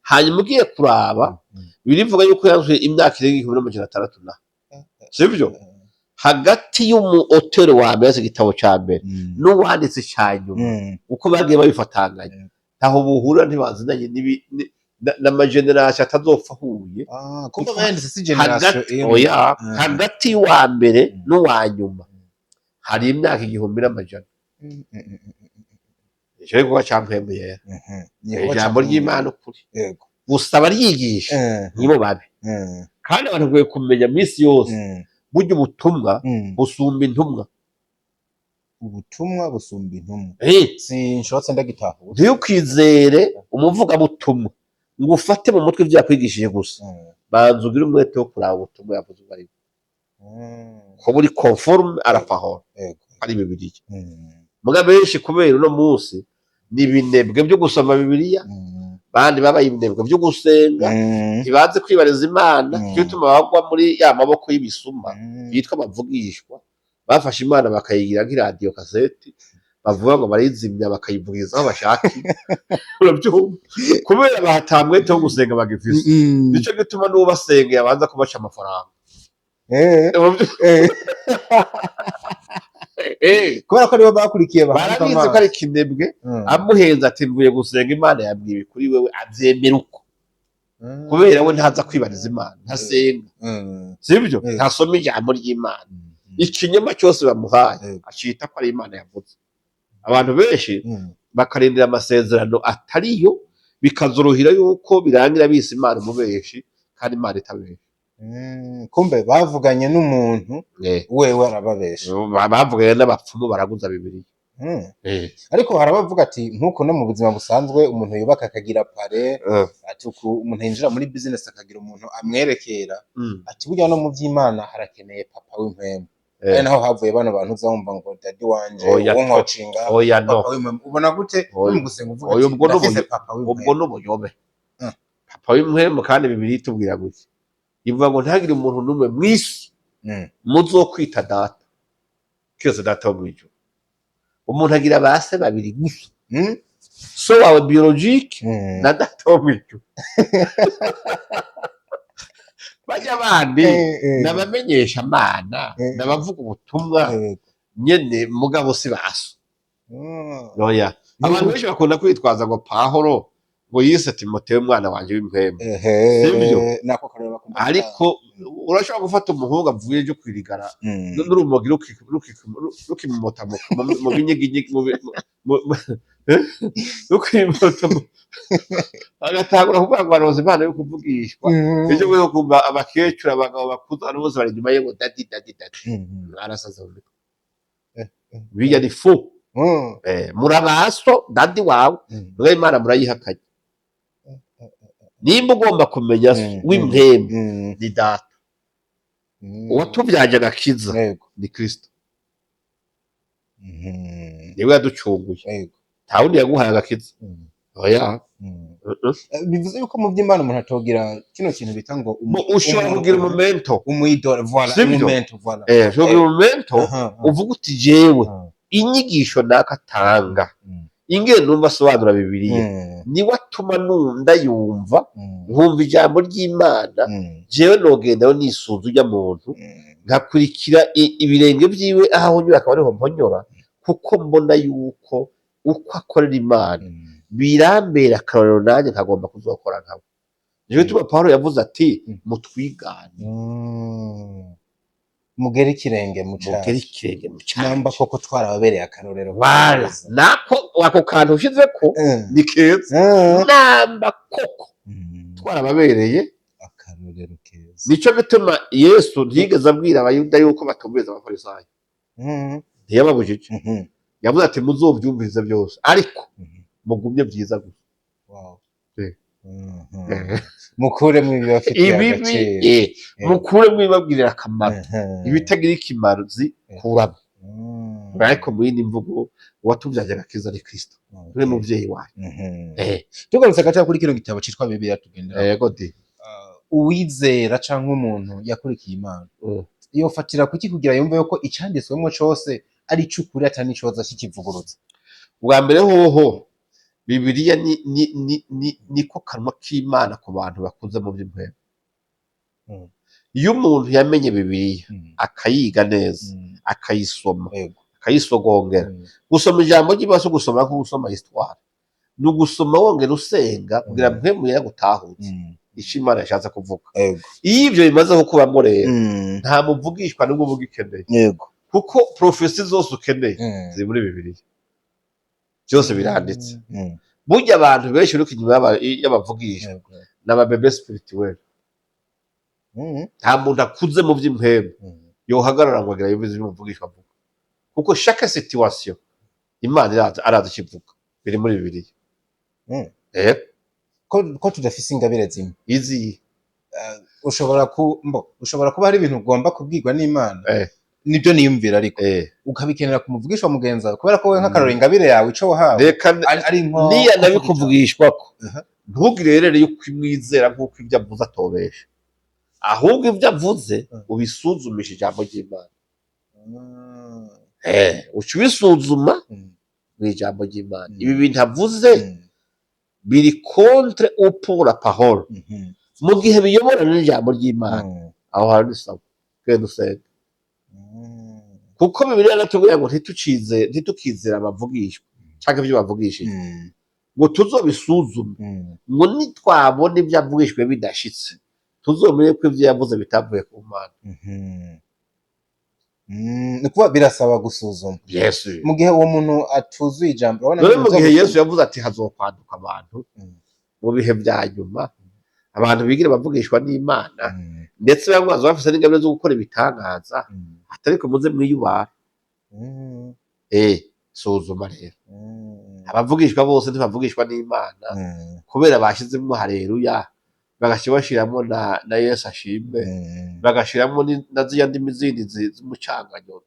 Speaker 1: Hanyuma ugiye kuraba, birivuga yuko yanzuye imyaka irenga 1600 na, sivyo? Hagati y'umu auteur wa mbere yanditse igitabo ca mbere n'uwanditse ica nyuma, uko bagiye babifatanganya, ntaho buhurira, ntibazinanye n'amageneration atazopfa ahuye.
Speaker 2: Ah, kuko bayanditse si generation
Speaker 1: Hagati,
Speaker 2: imwe.
Speaker 1: oya, hagati y'uwa mbere n'uwa nyuma hari imyaka 1100. Ico ni igikorwa ca Mpwemu Yera. Ijambo ry'Imana ukuri gusa, abaryigisha nibo babi. Kandi abantu bakwiye kumenya minsi yose, burya ubutumwa busumba intumwa.
Speaker 2: Ubutumwa busumba intumwa. Sinshotse ndagitahura.
Speaker 1: Ntiwukwizere umuvugabutumwa ngo ufate mu mutwe ibyo yakwigishije gusa. Banza ugire umwete wo kuraba ubutumwa yavuze ubwo aribwo, ko buri conforme à la parole, ari Bibiliya. Muga benshi kubera uno munsi ni ibinebwe byo gusoma Bibiliya, bandi babaye ibinebwe byo gusenga, ntibazi kwibariza Imana. Cyo gituma bagwa muri ya maboko y'ibisuma bitwa abavugishwa, bafashe Imana bakayigira nk'iradiyo kaseti, bavuga ngo barayizimya bakayivugiriza aho bashakiye. Urabyumva? Kubera bahatamwete wo gusenga bagifise, nico gituma n'uwo basengeye abanza kubaca amafaranga. Urabyumva?
Speaker 2: Kubera ko aribo bakurikiye bahanze
Speaker 1: Barabizi ko
Speaker 2: amaso.
Speaker 1: ari kinebwe. Amuhenze ati: "Mvuye gusenga, Imana yabwiye ibi kuri wewe," avyemera uko, kubera we ntaza kwibariza Imana, ntasenga, sibyo? Ntasoma ijambo ry'Imana. Ikinyoma cyose bamuhaye acita ko ari Imana yavuze. Abantu benshi bakarindira amasezerano atariyo, bikazorohera yuko birangira bise Imana umubeshi kandi Imana itabesha.
Speaker 2: Kumbe bavuganye n'umuntu, wewe arababesha.
Speaker 1: Bavuganye n'abapfumu, baraguza Bibiliya.
Speaker 2: Ariko hari abavuga ati nk'uko no mu buzima busanzwe umuntu yubaka akagira parrain, ati umuntu yinjira muri business akagira umuntu amwerekera, ati burya no mu by'Imana harakeneye papa w'impwemu. Ari naho havuye bano bantu uzumva ngo daddy wanje,
Speaker 1: Oya,
Speaker 2: uwo nkocinga,
Speaker 1: oya, no.
Speaker 2: papa w'impwemu. Ubona gute
Speaker 1: Oya.
Speaker 2: no mu gusenga uvuga
Speaker 1: Oya,
Speaker 2: ati
Speaker 1: ubwo ni
Speaker 2: ndafise papa
Speaker 1: ubwo
Speaker 2: w'impwemu?
Speaker 1: ni ubuyobe. Papa w'impwemu, kandi Bibiliya itubwira gutya, ivuga ngo ntihagire umuntu n'umwe mw'isi muzokwita data kiretse Data wo mw'ijuru. Umuntu agira base babiri gusa: so wawe biologique na Data wo mw'ijuru. Bajya bandi n'abamenyesha Amana, n'abavuga ubutumwa nyene, mugabo si baso. Oya, abantu benshi bakunda kwitwaza ngo Pahoro ngo yise Timoteyo umwana wanje w'impwemu. Sibyo?
Speaker 2: Nako karero bakunda.
Speaker 1: Ariko urashobora gufata umuhungu avuye ejo kwirigara n'urumogi rukimumota mu binyiginyigi, rukimota, agatangura kuvuga ngo aronse impano yo kuvugishwa. Ejo bundi kumva abakecuru, abagabo bakuze, abantu bose bari inyuma ye ngo daddy, daddy, daddy. Arasaza mu mitwe. Bijya ni faux. Murabaso daddy wawe, mwe Imana murayihakanye. Nimba ugomba kumenya so w'impwemu, ni Data. Uwatubyaje agakiza ni Kristo. Niwe yaducunguye. Nta wundi yaguhaye agakiza. Oya.
Speaker 2: Bivuze yuko mu by'Imana umuntu atogira kino kintu bita ngo
Speaker 1: Ushobora kugira umumentor.
Speaker 2: Umuyidore, voilà.
Speaker 1: Sibyo?
Speaker 2: Umumentor, voilà.
Speaker 1: Ushobora kugira umumentor, uvuga uti: "Jewe inyigisho naka atanga, ingene numva asobanura Bibiliya, niwe atuma nunda yumva, nkumva ijambo ry'Imana. Jewe nogendayo nisunze ujya muntu, nkakurikira ibirenge vyiwe, aho anyura akaba ariho mponyora, kuko mbona yuko uko akorera Imana birambera akarorero, nanjye nkagomba kuzokora nkawe." Nico gituma Pawulo yavuze ati: "Mutwigane."
Speaker 2: Mugere ikirenge mu
Speaker 1: Mugere
Speaker 2: cyacu.
Speaker 1: ikirenge mu cyacu.
Speaker 2: Namba koko twarababereye akarorero.
Speaker 1: Wala nako ako kantu ushizeko ni keza. Namba koko twarababereye
Speaker 2: akarorero keza.
Speaker 1: Nico gituma Yesu ntiyigeze abwira Abayuda yuko batumviriza Abafarisayo. Ntiyababujije. Yavuze ati: "Muzovyumvirize byose, ariko mugumye byiza gusa."
Speaker 2: Mukuremo ibibafitiye
Speaker 1: Ibibi
Speaker 2: agaciro.
Speaker 1: Mukuremo ibibabwirira akamaro, ibitagira ikimazi kuramo. Ariko mu yindi mvugo, uwatubyaje agakiza ni Kristo, niwe muvyeyi wacu.
Speaker 2: Tugarutse gato kuri kino gitabo citwa Bibiliya tugendera,
Speaker 1: Yego di.
Speaker 2: Uwizera canke umuntu yakurikiye Imana yofatira kuki kugira yumve yuko icanditswemwo cose ari ic'ukuri, ata n'icoza kikivugurutsa?
Speaker 1: Bwa mbere hoho, Bibiliya ni niko kanwa k'Imana ku bantu bakuze mu by'impwemu. Iyo umuntu yamenye Bibiliya, akayiga neza, akayisoma, akayisogongera, gusoma ijambo ry'Imana si ugusoma nko gusoma histoire, ni ugusoma wongera usenga kugira mpwemu yagutahutse ico Imana yashatse kuvuga. Iyo ivyo bimaze kukubamwo rero, nta muvugishwa n'ubwo uvuga ukeneye, kuko prophéties zose ukeneye ziri muri Bibiliya, byose biranditse. Burya abantu benshi uri inyuma y'abavugishwa n'ababébés spirituels. Nta muntu akuze mu by'impwemu yohagarara ngo agira yumve ivyo umuvugishwa avuga. Kuko chaque situation Imana irazi, arazi ikivuga, biri muri Bibiliya.
Speaker 2: Ko tudafise ingabire zimwe?
Speaker 1: Izi?
Speaker 2: Ushobora kuba hari ibintu ugomba kubwirwa n'Imana, nibyo niyumvira, ariko ukabikenera kumuvugisha mugenzi wawe, kubera ko wowe, nk'akarorero, ingabire yawe, ico wahawe
Speaker 1: Reka
Speaker 2: ari nko
Speaker 1: niya nabikuvugishwako, ntugire rero yuko imwizera nk'uko ibyo avuze atobesha, ahubwo ibyo avuze ubisuzumisha ijambo ry'Imana. Uca ubisuzuma mu ijambo ry'Imana. Ibi bintu avuze biri contre ou pour la parole? Mu gihe biyobora n'ijambo ry'Imana, aho hantu ni sawa, genda usenge. Kuko Bibiliya iratubwira ngo ntitukizere abavugishwa canke ibyo bavugishije, ngo tuzobisuzume, ngo nitwabona ibyo avugishwe bidashitse, tuzomenye ko ibyo yavuze bitavuye ku Mana.
Speaker 2: Ni ukuvuga birasaba gusuzuma.
Speaker 1: Yesu.
Speaker 2: Mu gihe uwo muntu atuzuye ijambo, urabona
Speaker 1: None
Speaker 2: ko
Speaker 1: mu gihe
Speaker 2: ibintu
Speaker 1: Yesu yavuze ati hazokwaduka abantu mu bihe bya nyuma, abantu bigira bavugishwa n'Imana, ndetse bamwe baza bafise n'ingabire zo gukora ibitangaza, atariko muze mwiyubara. Suzuma rero. Abavugishwa bose ntibavugishwa n'Imana, kubera bashyizemo haleluya, bagashyira bashiramwo na Yesu ashimwe, bagashiramo na ziriya ndimi zindi z'umucanganyo,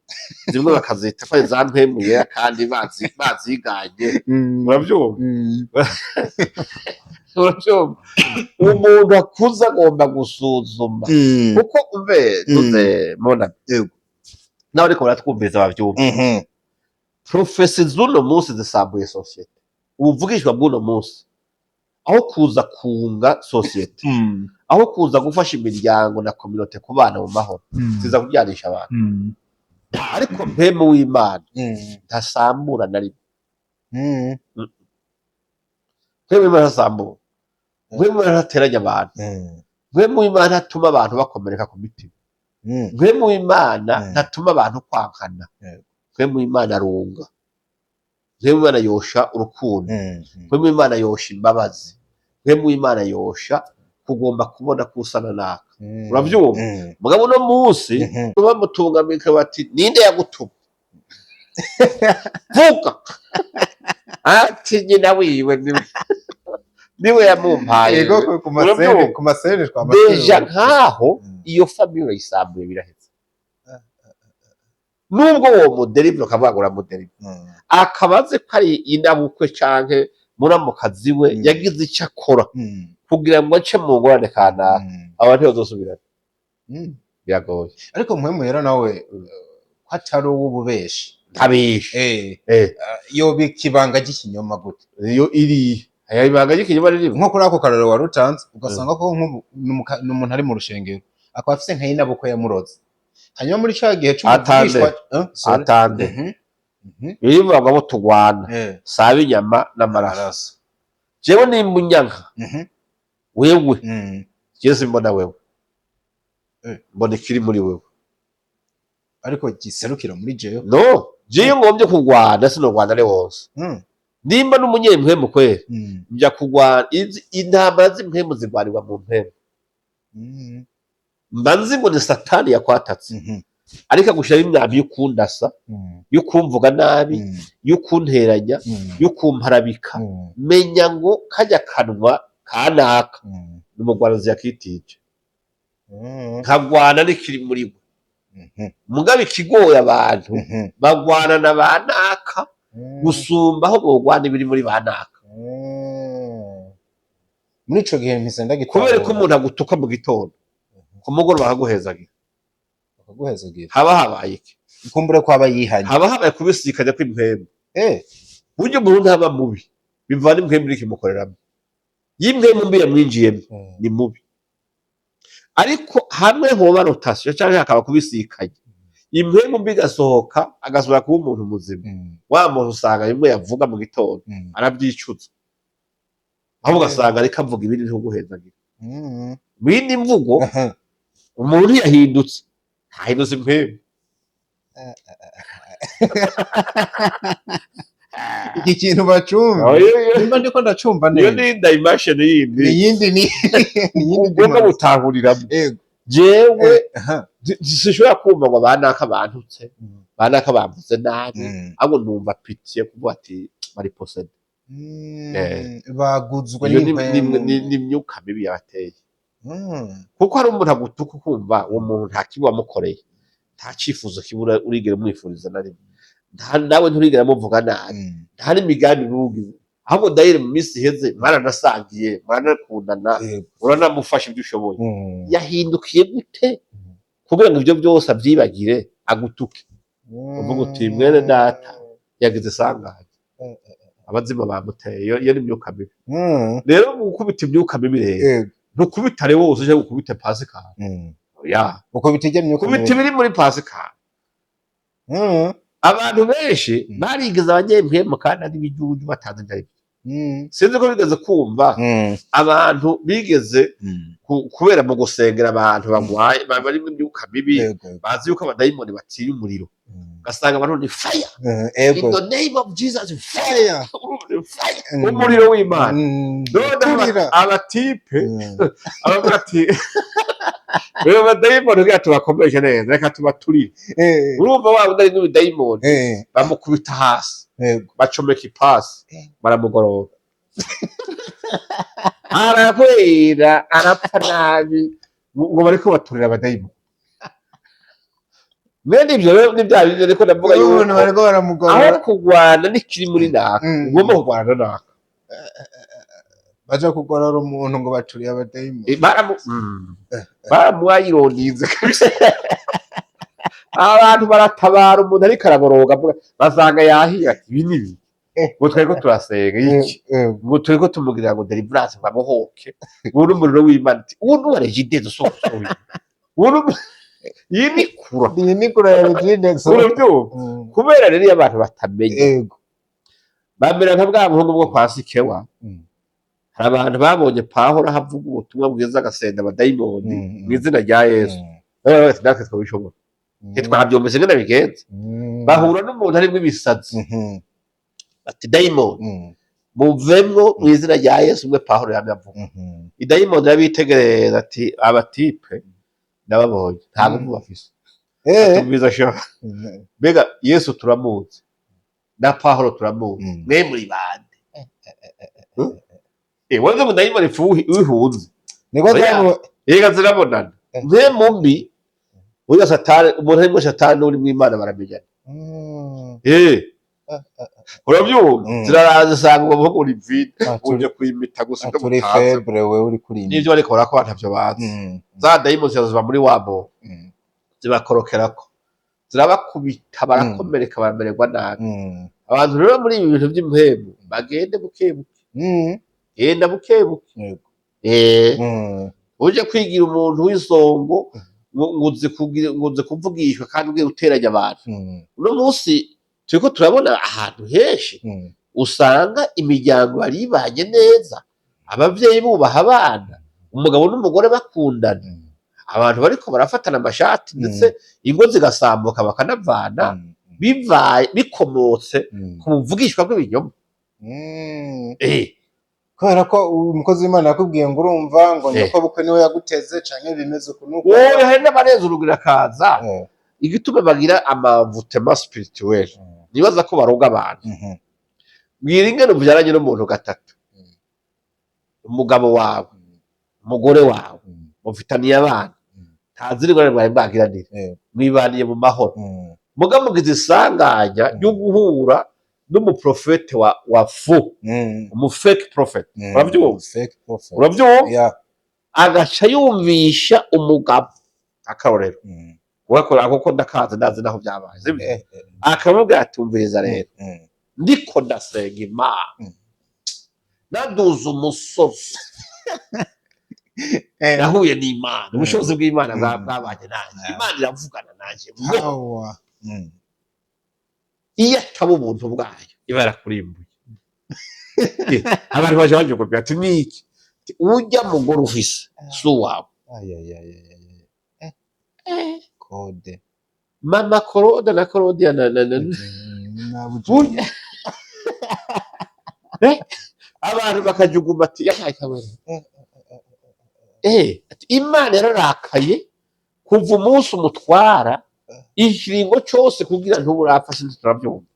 Speaker 1: zimwe bakazita ko ari za mpwemu yera kandi baziganye. Urabyumva? Urabyumva? Umuntu akuze agomba gusuzuma, kuko umve, tuze mona nawe, ariko baratwumviriza bavyumva. Prophéties z'uno munsi zisambuye société. Ubuvugishwa bw'uno munsi, aho kuza kunga société, aho kuza gufasha imiryango na communauté kubana mu mahoro, ziza kuryanisha abantu. Ariko mpemu w'Imana ntasambura na rimwe. Mpemu w'Imana ntasambura, mpemu w'Imana ntateranya abantu, mpemu w'Imana ntatuma abantu bakomereka ku mitima, mpemu w'Imana ntatuma abantu kwankana. Mpemu w'Imana arunga, mpemu w'Imana yosha urukundo, mpemu w'Imana yosha imbabazi, mpemu w'Imana yosha kugomba kubona ko usana naka. Uravyumva? Mugabo uno munsi bamutungamika bati: "Ninde yagutuma? Vuga." Ati: "Nyina wiwe niwe yamumpaye."
Speaker 2: Yego, ku masene.
Speaker 1: Uravyumva?
Speaker 2: Ku masene.
Speaker 1: Déjà nkaho iyo famille urayisambuye, biraheze. Nubwo uwo muderivre ukavuga ngo uramuderivre, akaba azi ko ari inabukwe canke muramukazi we, yagize icyo akora kugira ngo ace mu ngorane kanaka, abantu ntibazosubirana. Biragoye.
Speaker 2: Ariko mpwemu rero nawe, ko atari uw'ububeshi?
Speaker 1: Ntabishe.
Speaker 2: Yoba ikibanga ry'ikinyoma gute?
Speaker 1: Iyo iri aya ibanga ry'ikinyoma ririmo.
Speaker 2: Nko kuri ako karorero wari utanze, ugasanga ko nk'ubu ni umuntu ari mu rushengero, akaba afise nka nyinabukwe yamuroze, hanyuma muri ca gihe c'umuvugishwa. Sorry.
Speaker 1: Atande. Birivuga ngo abo tugwana saba inyama n'amaraso.
Speaker 2: Amaraso.
Speaker 1: Jewe nimba unyanka, wewe, jewe simbona wewe, mbona ikiri muri wewe.
Speaker 2: Ariko giserukira muri jewe.
Speaker 1: No jewe iyo ngombye kurwana, sinogwana ari wose. Nimba n'umunyempwemu kweri, njya kurwana intambara z'impwemu zirwanirwa mu mpwemu. Mba nzi ngo ni Satani yakwatatse, ariko agushyiraho imyambi yo kundasa, yo kumvuga nabi, yo kunteranya, yo kumparabika. Menya ngo kajya kanwa kanaka ni umugwanazi yakitije, nkagwana n'ikiri muri we. Mugabo ikigoye abantu, bagwana na ba naka gusumba aho bogwana ibiri muri ba naka.
Speaker 2: Muri ico gihe mpise ndagitahura.
Speaker 1: Kubera ko umuntu agutuka mu gitondo, ku mugoroba akaguhezagira.
Speaker 2: Bakaguhezagira.
Speaker 1: Haba habaye iki?
Speaker 2: Kumbure ko aba yihanye.
Speaker 1: Haba habaye kubisikanya kw'impwemu. Burya umuntu ntaba mubi, bivana impwemu iriko imukoreramo. Iyo impwemu mbi yamwinjiyemo, ni mubi. Ariko hamwe hoba rotation canke hakaba kubisikanya, impwemu mbi igasohoka, agasubira kuba umuntu muzima, wa muntu usanga bimwe yavuga mu gitondo arabyicuza, ahubwo ugasanga ariko avuga ibindi ntiguhezagira. Mu yindi mvugo, umuntu yahindutse, hahindutse impwemu.
Speaker 2: Iki kintu bacumva, nimba ndiko ndacumva
Speaker 1: Iyo
Speaker 2: neza,
Speaker 1: ni dimension yindi.
Speaker 2: Ni iyindi, ni iyindi
Speaker 1: Ugomba
Speaker 2: dimension.
Speaker 1: gutahuriramo.
Speaker 2: Yego.
Speaker 1: Jewe sinshobora kumva ngo banaka bantutse. Banaka bavuze nabi, ahubwo numva pitié kuvuga ati bari possédés.
Speaker 2: Baguzwe
Speaker 1: Iyo
Speaker 2: n'impwemu.
Speaker 1: ni imyuka mibi yabateye, kuko hari umuntu agutuka ukumva uwo muntu nta kibi wamukoreye, nta cyifuzo kibura urigera umwifuriza na rimwe, nta nawe nturigera muvuga nabi, nta n'imigambi bugize. Ahubwo dayire mu minsi iheze mwaranasangiye, muranakundana, uranamufasha ibyo ushoboye. Yahindukiye gute kugira ngo ibyo byose abyibagire agutuke? Uvuga uti mwene data yagize isanganya, abazimu bamuteye. Iyo ni imyuka mibi. Rero mu gukubita imyuka mibi rero, ntukubitare wose uje gukubite Pasikari ya.
Speaker 2: Uko bitijya myuka
Speaker 1: Kubita
Speaker 2: mibi.
Speaker 1: ibiri muri Pasikari. Abantu benshi barigize abanyempwemu kandi ari ibijuju, batazi ibyo ari byo. Sinzi ko bigeze kumva abantu bigeze kubera mu gusengera abantu bagwaye, bari mu myuka mibi, bazi yuko abadayimoni batinya umuriro, ugasanga abantu ni fire, in the name of Jesus, fire, fire, umuriro w'Imana. None
Speaker 2: Turira.
Speaker 1: Abatipe abavuga ati rero abadayimoni kugira tubakomeje neza, reka tubaturire. Urumva waba udari n'ubudayimoni, bamukubita hasi, bacomeka ipasi, baramugorora, arahwera, arapfa nabi, ngo bariko baturira abadayimoni. Mwene ivyo rero ni bya bindi ariko ndavuga
Speaker 2: Umuntu
Speaker 1: yuko
Speaker 2: bariko baramugorora.
Speaker 1: Aho kurwana n'ikiri muri naka, ugomba kurwana na naka.
Speaker 2: Baja kugorora umuntu ngo baturiye abadayimoni.
Speaker 1: Baramuwayironinze kabisa. Abantu baratabara umuntu ariko araboroga, avuga basanga yahiye, ati ibi ni ibi ngo twariko turasenga iki, ngo turiko tumubwira ngo deliverance, ngo abohoke, ngo n'umuriro w'Imana, ati uwo ni uwa Regideso, soko uwo iyi ni kura.
Speaker 2: Iyi ni kura ya Regideso.
Speaker 1: Urabyumva? Kubera rero iyo abantu batamenye, bamera nka bwa buhungu bwo kwa Sikewa. Hari abantu babonye Pawulo aho avuga ubutumwa bwiza, agasenda abadayimoni mu izina rya Yesu. Baba bati natwe twabishobora. Ntitwabyumvise ingene bigenze. Bahura n'umuntu arimwo ibisazi, bati dayimoni, muvemwo mu izina rya Yesu, umwe Pawulo yamye avuga. Idayimoni irabitegereza ati abatipe ndababonye, nta nguvu bafise. Tumviza sha, mbega Yesu turamuzi na Pawulo turamuzi, mwe muri bande? Waze mu dayimoni wihunze.
Speaker 2: Niko.
Speaker 1: Oya. Yega zirabonana. Mwe mumbi burya Satani, umuntu arimo Satani n'uri mu Imana baramenyana. Urabyumva? Ziraraza zisanga ubwo buhugu uri vide, uje kuyimita gusa ibyo
Speaker 2: turi
Speaker 1: mutazi.
Speaker 2: Faible wewe uri kuri
Speaker 1: N'ivyo bariko barakora ntavyo bazi. Za dayimoni ziba muri wabo, zibakorokerako, zirabakubita, barakomereka, baramererwa nabi. Abantu rero muri ibi bintu by'impwemu bagende buke buke. Genda buke buke. Uje kwigira umuntu w'isongo ngo uzi ngo uzi kuvugishwa kandi ugiye uteranya abantu. Uno munsi turiko turabona ahantu henshi usanga imiryango yari ibanye neza, abavyeyi bubaha abana, umugabo n'umugore bakundana, abantu bariko barafatana amashati, ndetse ingo zigasambuka bakanavana, bivaye bikomotse ku buvugishwa bw'ibinyoma.
Speaker 2: Kubera ko umukozi w'Imana yakubwiye ngo urumva ngo nyoko bukwe niwe yaguteze canke bimeze uku nuku.
Speaker 1: Wowe hari n'abarenze urugero akaza. Igituma bagira amavutema spirituel, nibaza ko baroga abantu. Bwira ingene uvyaranye n'umuntu gatatu, umugabo wawe, umugore wawe, mufitaniye abana, nta zindi ngorane mwari mwagiranire, mwibaniye mu mahoro, muga mugize isanganya ryo guhura n'umuprofete wa faux, umu fake prophet. Uravyumva?
Speaker 2: Fake prophet.
Speaker 1: Uravyumva?
Speaker 2: Yeah.
Speaker 1: Agaca yumvisha umugabo, akarorero, ugakora kuko ndakazi, ndazi naho byabaye, sibyo? Akamubwira ati umviriza rero, ndiko ndasenga Imana, naduze umusozi, nahuye n'Imana, ubushobozi bw'Imana bwabanye nanjye, Imana iravugana nanjye ngo
Speaker 2: Power.
Speaker 1: Iyo ataba ubuntu bwayo iba yarakurimbuye. Abantu baje baje ati niki? Ati, ujya mugore ufise si uwawe.
Speaker 2: Ay, ay, ay, ay, ay. Kode.
Speaker 1: Mama Korode na Korodiya na
Speaker 2: Nabuja.
Speaker 1: Burya abantu bakajuguma ati yahaye kamera. Ati Imana yararakaye kuva umunsi umutwara. Ikiringo cose kugira ntuburapfa, sinzi, turavyumva.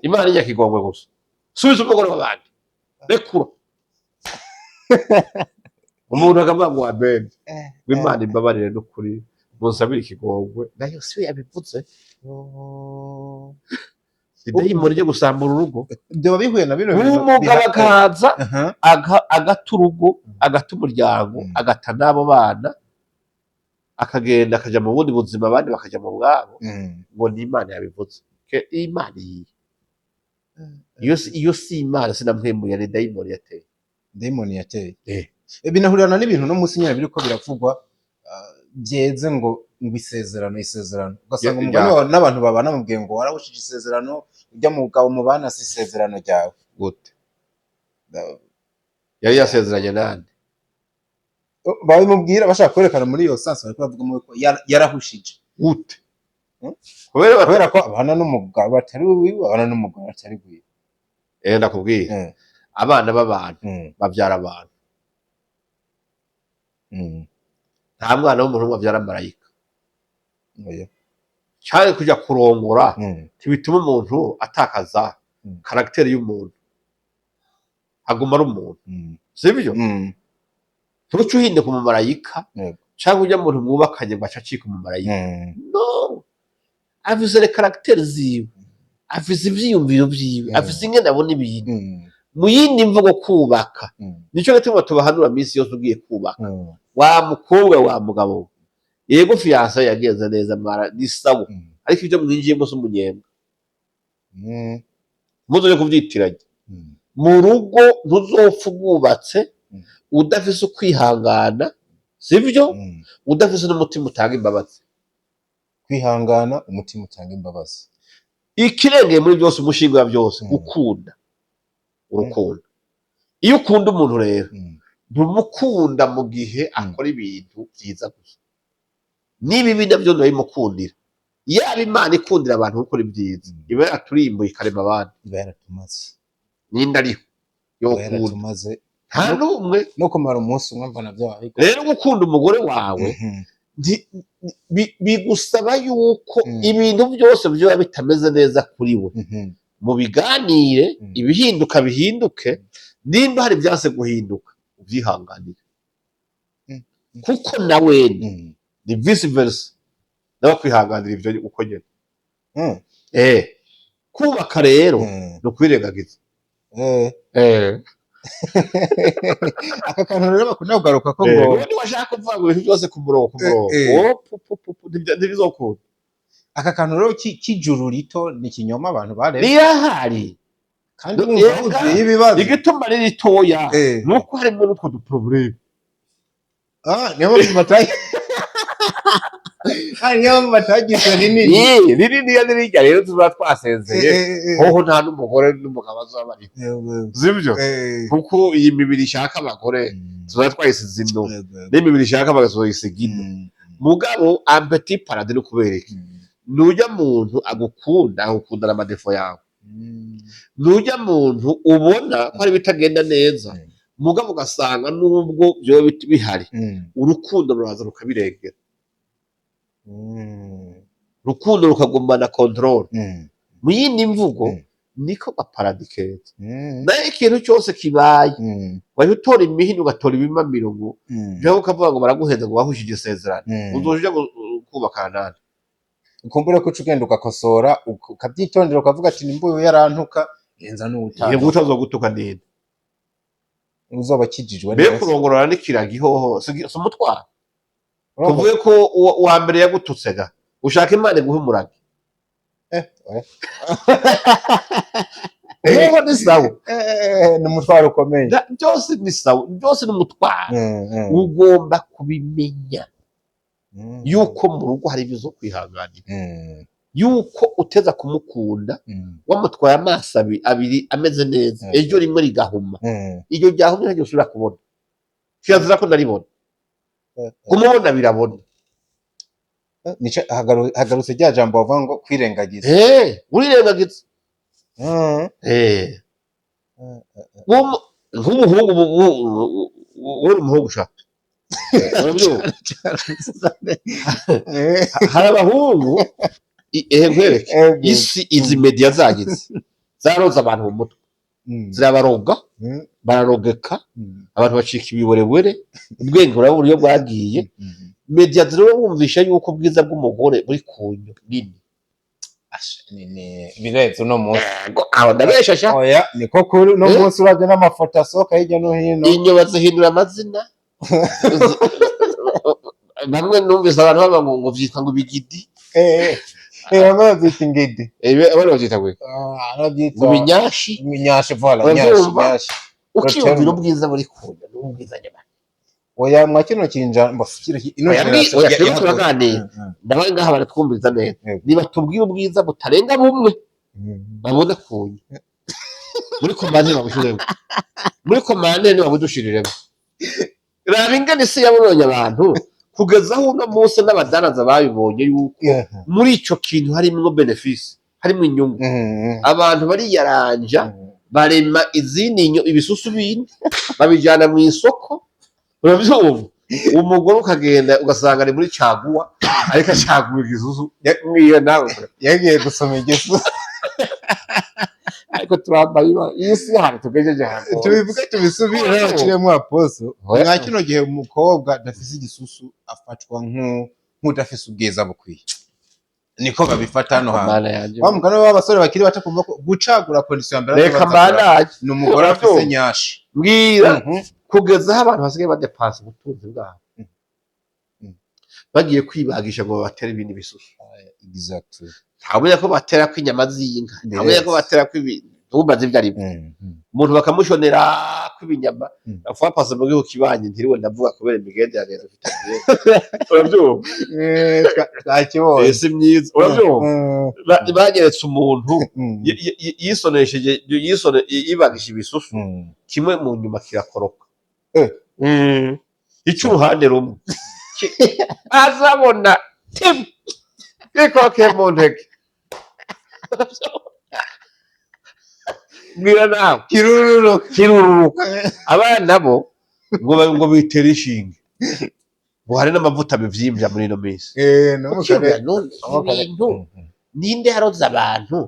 Speaker 1: Imana ijya kigongwe gusa, subiza umugore w'abandi, rekura. Umuntu akavuga ngo amen, ngo Imana imbabarire n'ukuri, munsabire ikigongwe. Nayo siyo yabivuze. Idayimoni ryo gusambura urugo.
Speaker 2: Byoba bihuye na bino bintu.
Speaker 1: Umugabo akaza agata urugo, agata umuryango, agata n'abo bana, akagenda akaja mu bundi buzima, abandi bakaja mu bwabo, ngo ni Imana yabivuze. Imana iyi iyo si Imana, sinamwemuye, ni dayimoni yateye.
Speaker 2: Dayimoni yateye.
Speaker 1: Eh.
Speaker 2: Binahurirana n'ibintu no munsi nyine biriko biravugwa, byeze ngo isezerano, isezerano, ugasanga umugani wawe n'abantu babana mubwiye ngo warahushije isezerano, ujya mu mugabo mubana si isezerano ryawe.
Speaker 1: Gute? Yari yasezeranye nande?
Speaker 2: Babimubwira bashaka kwerekana muri iyo sens, bariko bavuga ko yarahushije.
Speaker 1: Gute?
Speaker 2: Hmm?
Speaker 1: Kubera
Speaker 2: Kubera ko abana n'umugabo atari wiwe, abana n'umugore atari wiwe.
Speaker 1: Ndakubwira, abana b'abantu babyara abantu. Nta mwana w'umuntu umwe abyara marayika.
Speaker 2: Oya.
Speaker 1: Cyane kuja kurongora ntibituma umuntu atakaza caractère y'umuntu, aguma ari umuntu. Sibyo? Ntuce uhinduka umumarayika cyangwa ujya muntu mwubakanye ngo ace acika umumarayika. No, afise les caractères ziwe, afise ivyiyumviro vyiwe, afise ingene abona ibintu. Mu yindi mvugo, kubaka, nico gituma tubahanura minsi yose: ugiye kubaka, wa mukobwa, wa mugabo we, yego fiançailles yagenze neza, mwara ni sawa, ariko ibyo mwinjiyemo si umunyenga. Muzoje kuvyitiranya. Mu rugo ntuzopfa ubwubatse udafise ukwihangana, sivyo? Udafise n'umutima utanga imbabazi.
Speaker 2: Kwihangana, umutima utanga imbabazi.
Speaker 1: Ikirengeye muri byose, umushinga wa byose, gukunda, urukundo. Iyo ukunda umuntu rero, ntumukunda mu gihe akora ibintu byiza gusa, n'ibibi nabyo ntibimukundira. Yaba Imana ikundira abantu gukora ibyiza, iba yaraturimbuye ikarema abandi.
Speaker 2: Iba yaratumaze.
Speaker 1: Ninde ariho
Speaker 2: Iba
Speaker 1: yokunda?
Speaker 2: yaratumaze.
Speaker 1: Nta n'umwe.
Speaker 2: No kumara umunsi umwe mbona byaba bigoye.
Speaker 1: Rero gukunda umugore wawe bigusaba yuko ibintu byose byoba bitameze neza kuri we, mubiganire, ibihinduka bihinduke. Nimba hari ibyanse guhinduka, ubyihanganire, kuko nawe ni vice versa, nawe kwihanganira ibyo uko nyene. Kubaka rero ni ukwirengagiza.
Speaker 2: Aka kantu rero bakunda kugaruka ko ngo
Speaker 1: Ubundi washaka kuvuga ngo ibintu byose ku murongo, ku murongo,
Speaker 2: Eh.
Speaker 1: oh, pu, pu, pu, pu, ntibizokunda.
Speaker 2: Aka kantu rero k'ijuru rito ni ikinyoma abantu bareze.
Speaker 1: Rirahari.
Speaker 2: Kandi wumva huzuye ibibazo.
Speaker 1: Igituma ari ritoya ni uko harimo n'utwo duproblème.
Speaker 2: Ah, niyo mpamvu batayi Ah, niyo mpamvu batagize rinini.
Speaker 1: Rinini nirirya rero tuba twasezeye, hoho nta n'umugore n'umugabo azaba bariho, sibyo? Kuko iyi mibiri ishaka abagore tuba twayisize ino, n'imibiri ishaka bagasohoyisiga ino. Mugabo un petit paradis ni ukubera iki? Nujya muntu agukunda, agukundana amadéfauts yawe. Nujya muntu ubona ko hari ibitagenda neza, mugabo ugasanga nubwo byoba bihari, urukundo ruraza rukabirengera, urukundo rukagumana contrôle. Mu yindi mvugo, niko gaparadis keza. Nayo ikintu cyose kibaye, wahita utora imihini, ugatora ibimamiro, ngo cyangwa ukavuga ngo baraguheza, ngo wahushije isezerano, uzoja uja kubakana nande?
Speaker 2: Ukumbure ko uca ugenda ugakosora, ukabyitondera, ukavuga ati nimba uyu yarantuka, yenza n'uwutanga.
Speaker 1: Yego, utazogutuka ninde?
Speaker 2: Uzoba akijijwe
Speaker 1: Mbere
Speaker 2: neza.
Speaker 1: Kurongorana n'ikiragi hoho si umutwaro?
Speaker 2: Urumva?
Speaker 1: Tuvuge ko uwa mbere yagututse ga, ushaka Imana iguhe umurage?
Speaker 2: Oya.
Speaker 1: Hoho ni sawa.
Speaker 2: Ni umutwaro ukomeye.
Speaker 1: Byose ni sawa, byose ni umutwaro. Ugomba kubimenya yuko mu rugo hari ibyo zo kwihanganira, yuko uteza kumukunda wamutwaye amaso abiri ameze neza, ejo rimwe rigahuma. Iryo ryahumye ntaryo usubira kubona. Kirazira ko ndaribona, kumubona birabona.
Speaker 2: Nico hagarutse rya jambo bavuga ngo kwirengagiza.
Speaker 1: Urirengagiza. Nk'umuhungu, uri umuhungu ushaka. Urabyumva? Hari abahungu, ehe nkwereke, isi izi media zagize zaroza abantu mu mutwe, zirabaroga, bararogeka, abantu bacika ibiwerewere, ubwenge urabura iyo bwagiye. Media zirabumvisha yuko ubwiza bw'umugore buri ku nyo nini.
Speaker 2: Birenze uno munsi.
Speaker 1: Ego, aho ndabesha sha?
Speaker 2: Oya, niko kuri uno
Speaker 1: Eh?
Speaker 2: munsi, uravye n'amafoto asohoka hirya no hino.
Speaker 1: Inyo bazihindura amazina. Bamwe numvise abantu baba ngo vyitwa ngo ibigidi.
Speaker 2: Bamwe bavyita ingidi.
Speaker 1: Abandi bavyita ngo
Speaker 2: Ah, bavyita
Speaker 1: ngo ibinyashi.
Speaker 2: Inyashi, voilà, nyashi.
Speaker 1: Uravyumva?
Speaker 2: Nyashi.
Speaker 1: Ukiyumvira ubwiza buri ku nyo n'ubwiza nyuma.
Speaker 2: Oya, mwa kino kinja mbo kino ino
Speaker 1: Oya,
Speaker 2: generation
Speaker 1: oya, turiko turaganira. Ndabaye ngaha baratwumviriza neza. Niba tubwiye ubwiza butarenga bumwe babona ku nyo, muri commentaire babushiremo, muri commentaire babudushiriremo. Raba ingene isi yabonye abantu kugeza aho uno munsi n'abadanaza babibonye yuko muri ico kintu harimwo bénéfice, harimwo inyungu. Abantu bariyaranja, barema izindi nyo, ibisusu bindi babijana mu isoko. Uravyumva? Umugore ukagenda ugasanga ari muri caguwa, ariko acaguwa igisusu mwiyo nawe.
Speaker 2: Yagiye gusoma igisu.
Speaker 1: Ariko turambaye iyi si ahantu tugejeje hagoye.
Speaker 2: Tubivuge tubisubire, baciremo aposo.
Speaker 1: Oya.
Speaker 2: Mwa kino gihe umukobwa adafise igisusu afatwa nk'udafise ubwiza bukwiye, niko babifata hano hantu.
Speaker 1: Mana yanje!
Speaker 2: Wa mugani w'abasore bakiri bato, kumva ko gucagura condition ya mbere
Speaker 1: Reka
Speaker 2: baza kuraba
Speaker 1: mbandanye.
Speaker 2: ni umugore afise nyashi.
Speaker 1: Mbwira, kugeza aho abantu basigaye badepansa ubutunzi bwabo bagiye kwibagisha ngo babatere ibindi bisusu. Ntabwo ko batera ko inyama z'inka, ntabwo ko batera ko ibintu, ntumbaze ibyo ari byo. Umuntu bakamushonera ko ibinyama. Apfa mu gihugu kibanyi, ntiriwe ndavuga kubera imigenderanire dufitanye, urabyumva?
Speaker 2: Twakibonye.
Speaker 1: Si myiza, urabyumva? Banyeretse umuntu yisonesheje, yibagisha ibisusu, kimwe mu nyuma kirakoroka. Icy'uruhande rumwe azabona tim kikokeye mu ntege. Mbwira nawe.
Speaker 2: Kirururuka.
Speaker 1: Kirururuka. Abana bo ngo bitere inshinge, ngo hari n'amavuta bivyimbya muri ino minsi.
Speaker 2: No mu
Speaker 1: Ukiyumvira
Speaker 2: karere
Speaker 1: none
Speaker 2: no mu karere.
Speaker 1: ibintu, ninde yaroze abantu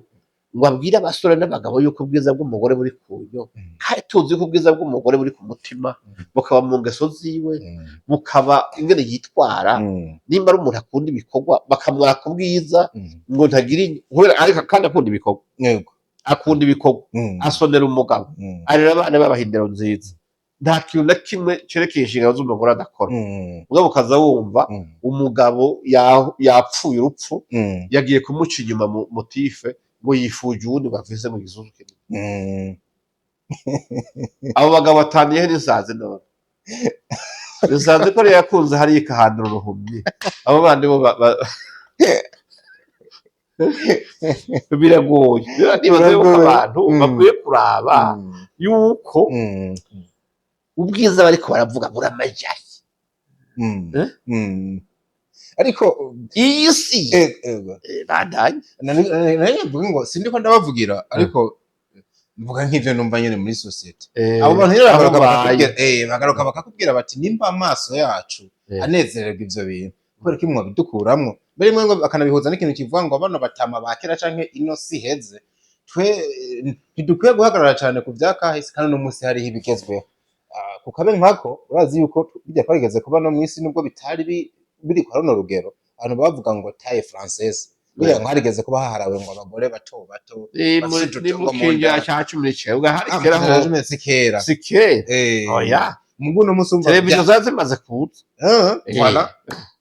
Speaker 1: ngo abwire abasore n'abagabo yuko ubwiza bw'umugore buri ku nyo, kandi tuzi ko ubwiza bw'umugore buri ku mutima, bukaba mu ngeso ziwe, bukaba ingene yitwara? Nimba ari umuntu akunda ibikorwa, bakamwaka ubwiza ngo ntagira kubera, ariko kandi akunda ibikorwa. Akunda ibikorwa, asonera umugabo, arera abana babaha indero nziza, nta kintu na kimwe cerekeye inshingano z'umugore adakora. Mugabo ukaza wumva umugabo yapfuye urupfu, yagiye kumuca inyuma mu motif ngo yifuje uwundi ngo avise mu gisusu kinini. Abo bagabo bataniye he n'isazi? None isazi ko ariyo yakunze hariya ikahandura uruhumyi, abo bandi bo biragoye. Rero nibaza yuko
Speaker 2: Biragoye.
Speaker 1: abantu bakwiye kuraba yuko ubwiza bariko baravuga buramajyanye. Eh?
Speaker 2: Ariko
Speaker 1: Iyi si bandanye.
Speaker 2: Nari mvuga ngo sindiko ndabavugira, ariko mvuga nk'ivyo numva nyene muri société. Abo bantu rero
Speaker 1: Aho
Speaker 2: bagaruka
Speaker 1: baye.
Speaker 2: bakakubwira, bagaruka bakakubwira bati nimba amaso yacu anezererwa ivyo bintu, kubera ko imwe bidukuramwo mbere rimwe, ngo bakanabihuza n'ikintu kivuga ngo bano batama ba kera canke ino si heze, twe ntidukwiye guhagarara cane ku vyakahise kandi uno munsi hariho ibigezweho. Ah, ku kabe nkako, urazi yuko bijya twarigeze kuba no mw'isi, nubwo bitari biri kwa runo rugero, abantu bavuga ngo taille française, burya ngo harigeze kuba haharawe ngo abagore bato bato bafise
Speaker 1: Ni mu
Speaker 2: ututongo mu
Speaker 1: kinjana
Speaker 2: nda.
Speaker 1: ca 19, hari kera ho.
Speaker 2: Si kera.
Speaker 1: Si kera. Oya.
Speaker 2: Mugu no munsi umva
Speaker 1: Televiziyo zari zimaze kuza.
Speaker 2: Voilà,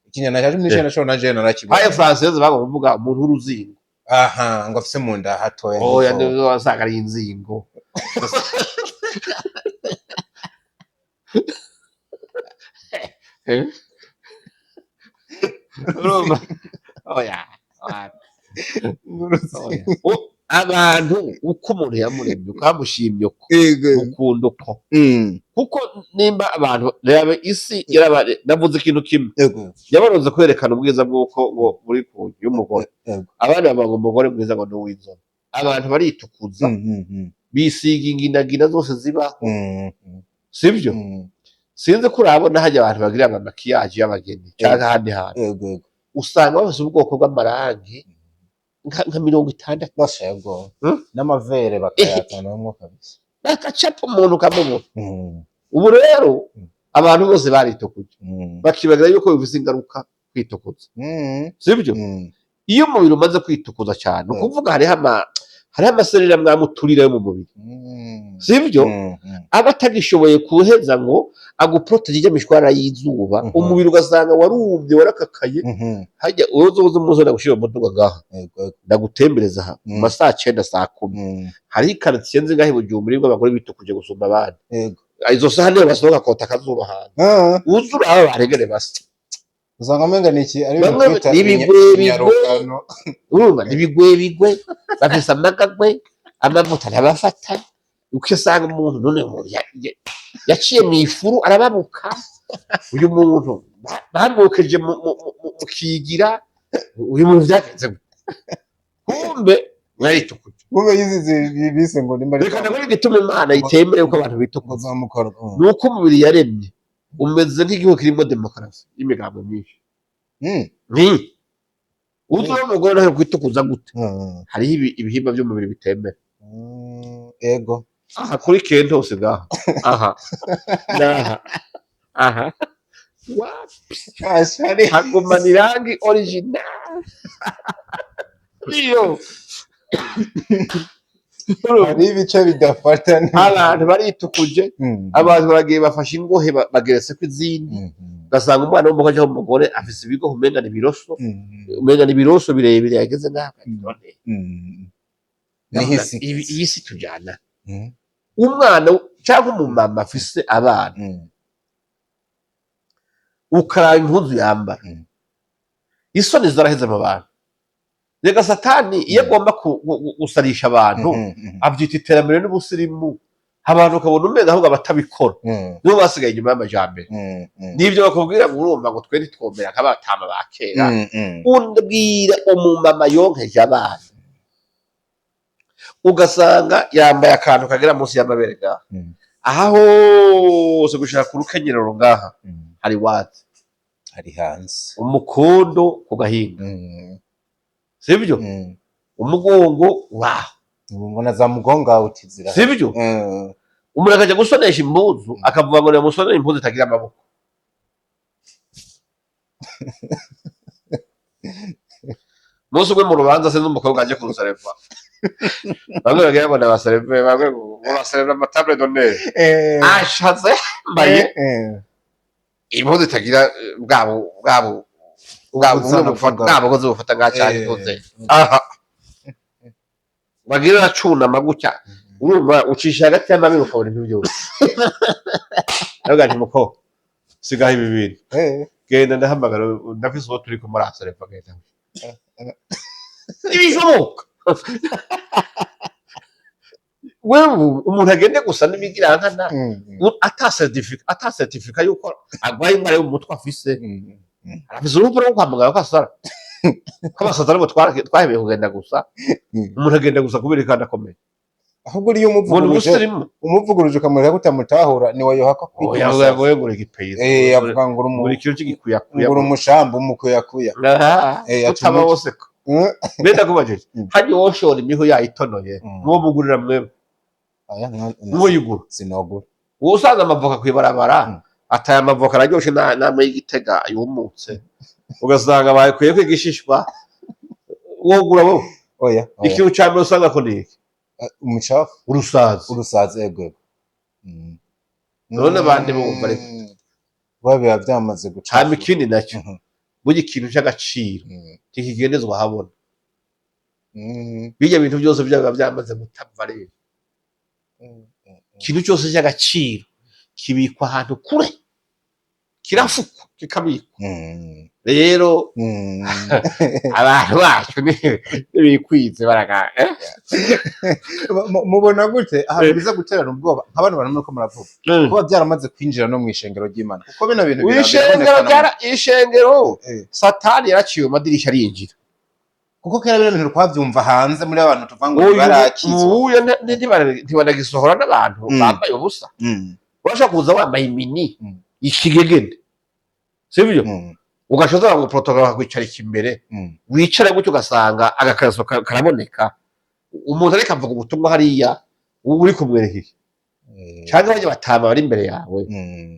Speaker 2: ikinyana cya 19 co na je narakibonye.
Speaker 1: Taille française bagomba kuvuga umuntu w'uruzingo.
Speaker 2: Aha, ngo afise mu nda hatoya.
Speaker 1: Oya.
Speaker 2: Niko.
Speaker 1: Nizo wasanga ari inzingo. Urumva? Oya, oya. Oya. Abantu uko umuntu yamuremye, ukamushimye uko, ukunda uko. Kuko nimba abantu reba isi navuze ikintu kimwe, yabaronze kwerekana ubwiza bw'uko ngo buri ku y'umugore. Abandi bavuga ngo umugore mwiza ngo ni uw'inzobe. Abantu baritukuza, bisiga inginagina zose zibaho, sibyo? Sinzi ko urabona hajya abantu bagira ama maquillage y'abageni cyangwa ahandi hantu,
Speaker 2: Yego, yego.
Speaker 1: usanga bafise ubwoko bw'amarangi nka 60.
Speaker 2: Basha, yego.
Speaker 1: Hmm?
Speaker 2: N'amavere bakayatanamwo kabisa.
Speaker 1: Bagacapa umuntu ukamubura. Ubu rero abantu bose baritukuje, bakibagira yuko bifise ingaruka kwitukuza, sibyo? Iyo umubiri umaze kwitukuza cyane, ni ukuvuga hariho amasereri amwe amwe uturira yo mu mubiri, sibyo? Aba atagishoboye kuheza ngo aguprotège ijya mishwara y'izuba, umubiri ugasanga warumye, warakakaye. Hajya uzoza umunsi ndagushyira mu muduga ngaha,
Speaker 2: Yego, yego.
Speaker 1: ndagutembereza aha mu ma saa 9, saa 10, hariho ikaritiye nzi ngaho i Bujumbura irimo abagore bitukuje gusumba abandi. Izo saha niyo basohoka kota akazuba hanze. Uza uraba baregere basa.
Speaker 2: Usanga umenga ni iki ari
Speaker 1: Bamwe
Speaker 2: ibintu twita
Speaker 1: ni ibigwebigwe.
Speaker 2: inyarukano.
Speaker 1: Urumva n'ibigwebigwe, bafise amagagwe, amavuta ntabafata. Uko usanga umuntu none umuntu yaciye mu ifuru arababuka, uyu muntu bamwokeje mu kigira, uyu muntu byagenze gute? Kumbe mwaritukuje.
Speaker 2: Kumbe yizize bise ngo nimba ari
Speaker 1: Reka ndakora igituma Imana itemere ko abantu bitukuza.
Speaker 2: Uzamukora.
Speaker 1: Ni uko umubiri yaremye umeze nk'igihugu kirimo demokarasi y'imigambo myinshi. Ni uzi uwo mugore nawe kwitukuza gute? Hariho ibihimba by'umubiri bitemera.
Speaker 2: Ego.
Speaker 1: Aha kuri kente hose ngaha, aha n'aha aha. Wapi!
Speaker 2: Ashari.
Speaker 1: Hagumana irangi original iyo.
Speaker 2: Hari ibice bidafata.
Speaker 1: Abantu baritukuje, abantu baragiye bafashe ingohe, bageretseko izindi, ugasanga umwana w'umukobwa cyangwa umugore afise ibigohe umenga ni ibiroso, umenga ni ibiroso birebire yageze ngaha. None
Speaker 2: Nihisi.
Speaker 1: iyi si tujyana. Umwana cyangwa umumama afise abana, ukaraba impuzu yambara, isoni zaraheze mu bantu. Rega Satani iyo agomba gusarisha abantu, abyita iterambere n'ubusirimu, abantu ukabona umenga ahubwo abatabikora nibo basigaye inyuma y'amajambere. Nibyo bakubwira ngo urumva ngo twe ntitwomera nk'abatama ba kera. Umbwira umumama yonkeje abana, ugasanga yambaye akantu kagera munsi y'amabere ngaha, aha hose gushaka ku rukenyerero ngaha hari wati.
Speaker 2: Hari hanze.
Speaker 1: Umukondo ku gahinga, sibyo? Umugongo uraho.
Speaker 2: Ubu mbona za mugonga uti zira.
Speaker 1: Sibyo? Umuntu akajya gusonesha impuzu, akavuga ngo nimusonere impuzu itagira amaboko. Umunsi umwe mu rubanza, sinzi umukobwa aje kunsereva, bamwe bagira ngo ndabaserve, bamwe ngo baserve amatable d'honneur, ashatse yambaye impuzu itagira bwabo bwabo bwabo
Speaker 2: Ubuzana
Speaker 1: bumwe bufata
Speaker 2: bwabo.
Speaker 1: bwa bugozi bufata nka cyane tuze aha, bagira aracunama gutya, urumva ucisha hagati y'amabere ukabona ibintu byose. Ndavuga nti: "Muko sigaho ibi bintu, genda ndahamagara, ndafise uwo turi kumwe araserepa, genda, ntibishoboka." Wewe umuntu agende gusa n'ibigirankana, ata certificat yuko agwaye indwara yo mu mutwe afise, arafise urupapuro rwo kwa muganga ko asara, ko abasaza aribo twahebeye kugenda gusa. Umuntu agenda gusa kubera kandi akomeye.
Speaker 2: Ahubwo iyo
Speaker 1: ngo ni
Speaker 2: umuvuguruje,
Speaker 1: umusirimu.
Speaker 2: Umuvuguruje ukamwereka ko utamutahura, niwe yohaka kwita
Speaker 1: Oya.
Speaker 2: umusazi.
Speaker 1: Oya, ngo igipeyiza.
Speaker 2: Avuga ngo uri
Speaker 1: Buri kintu cy'igikuyakuya.
Speaker 2: Ngo uri umushamba, umukuyakuya.
Speaker 1: Tutaba wose ko mbe ndakubajije, hajya woshora imiho yayitonoye, muwo mugurira mwebwe?
Speaker 2: Oya,
Speaker 1: Muwo yigura?
Speaker 2: Sinogura.
Speaker 1: Uwo usanze amavoka kw'ibarabara, ataye amavoka araryoshe n'amwe y'igitega yumutse, ugasanga bayikuye ko igishishwa, wogura wowe?
Speaker 2: Oya, oya.
Speaker 1: Ikintu ca mbere usanga ko ni iki?
Speaker 2: Umucafu.
Speaker 1: Urusazi.
Speaker 2: Urusazi, ego, ego.
Speaker 1: None abandi bumva reka.
Speaker 2: Kuba biba byamaze guca.
Speaker 1: Hama ikindi nacyo, burya ikintu c'agaciro ntikigendezwa ahabona. Bijya bintu byose byaba byamaze gutava rero. Ikintu cyose cy'agaciro kibikwa ahantu kure, kirafukwa, kikabikwa. Rero abantu bacu ntibikwize baraga.
Speaker 2: Mubona gute ahantu biza guterana ubwoba nk'abantu bantu muriko muravuga, kuba byaramaze kwinjira no mu ishengero ry'Imana, kuko bino bintu
Speaker 1: Ishengero
Speaker 2: birabonekana
Speaker 1: ishengero, Satani yaraciye mu madirisha arinjira.
Speaker 2: Kuko kera bino bintu twavyumva hanze muri abantu tuvuga ngo
Speaker 1: Uyu
Speaker 2: barakizwa.
Speaker 1: uyu ntibanagisohora n'abantu bambaye ubusa. Urashobora kuza wambaye imini. Ikigegene, sibyo?
Speaker 2: Mm.
Speaker 1: Ugaca uza ngo protocole bakwicarika imbere, wicara gutyo ugasanga agakaraso karaboneka. Umuntu ariko avuga ubutumwa hariya, uba uri kumwereka iki? Canke bajya batama bari imbere yawe,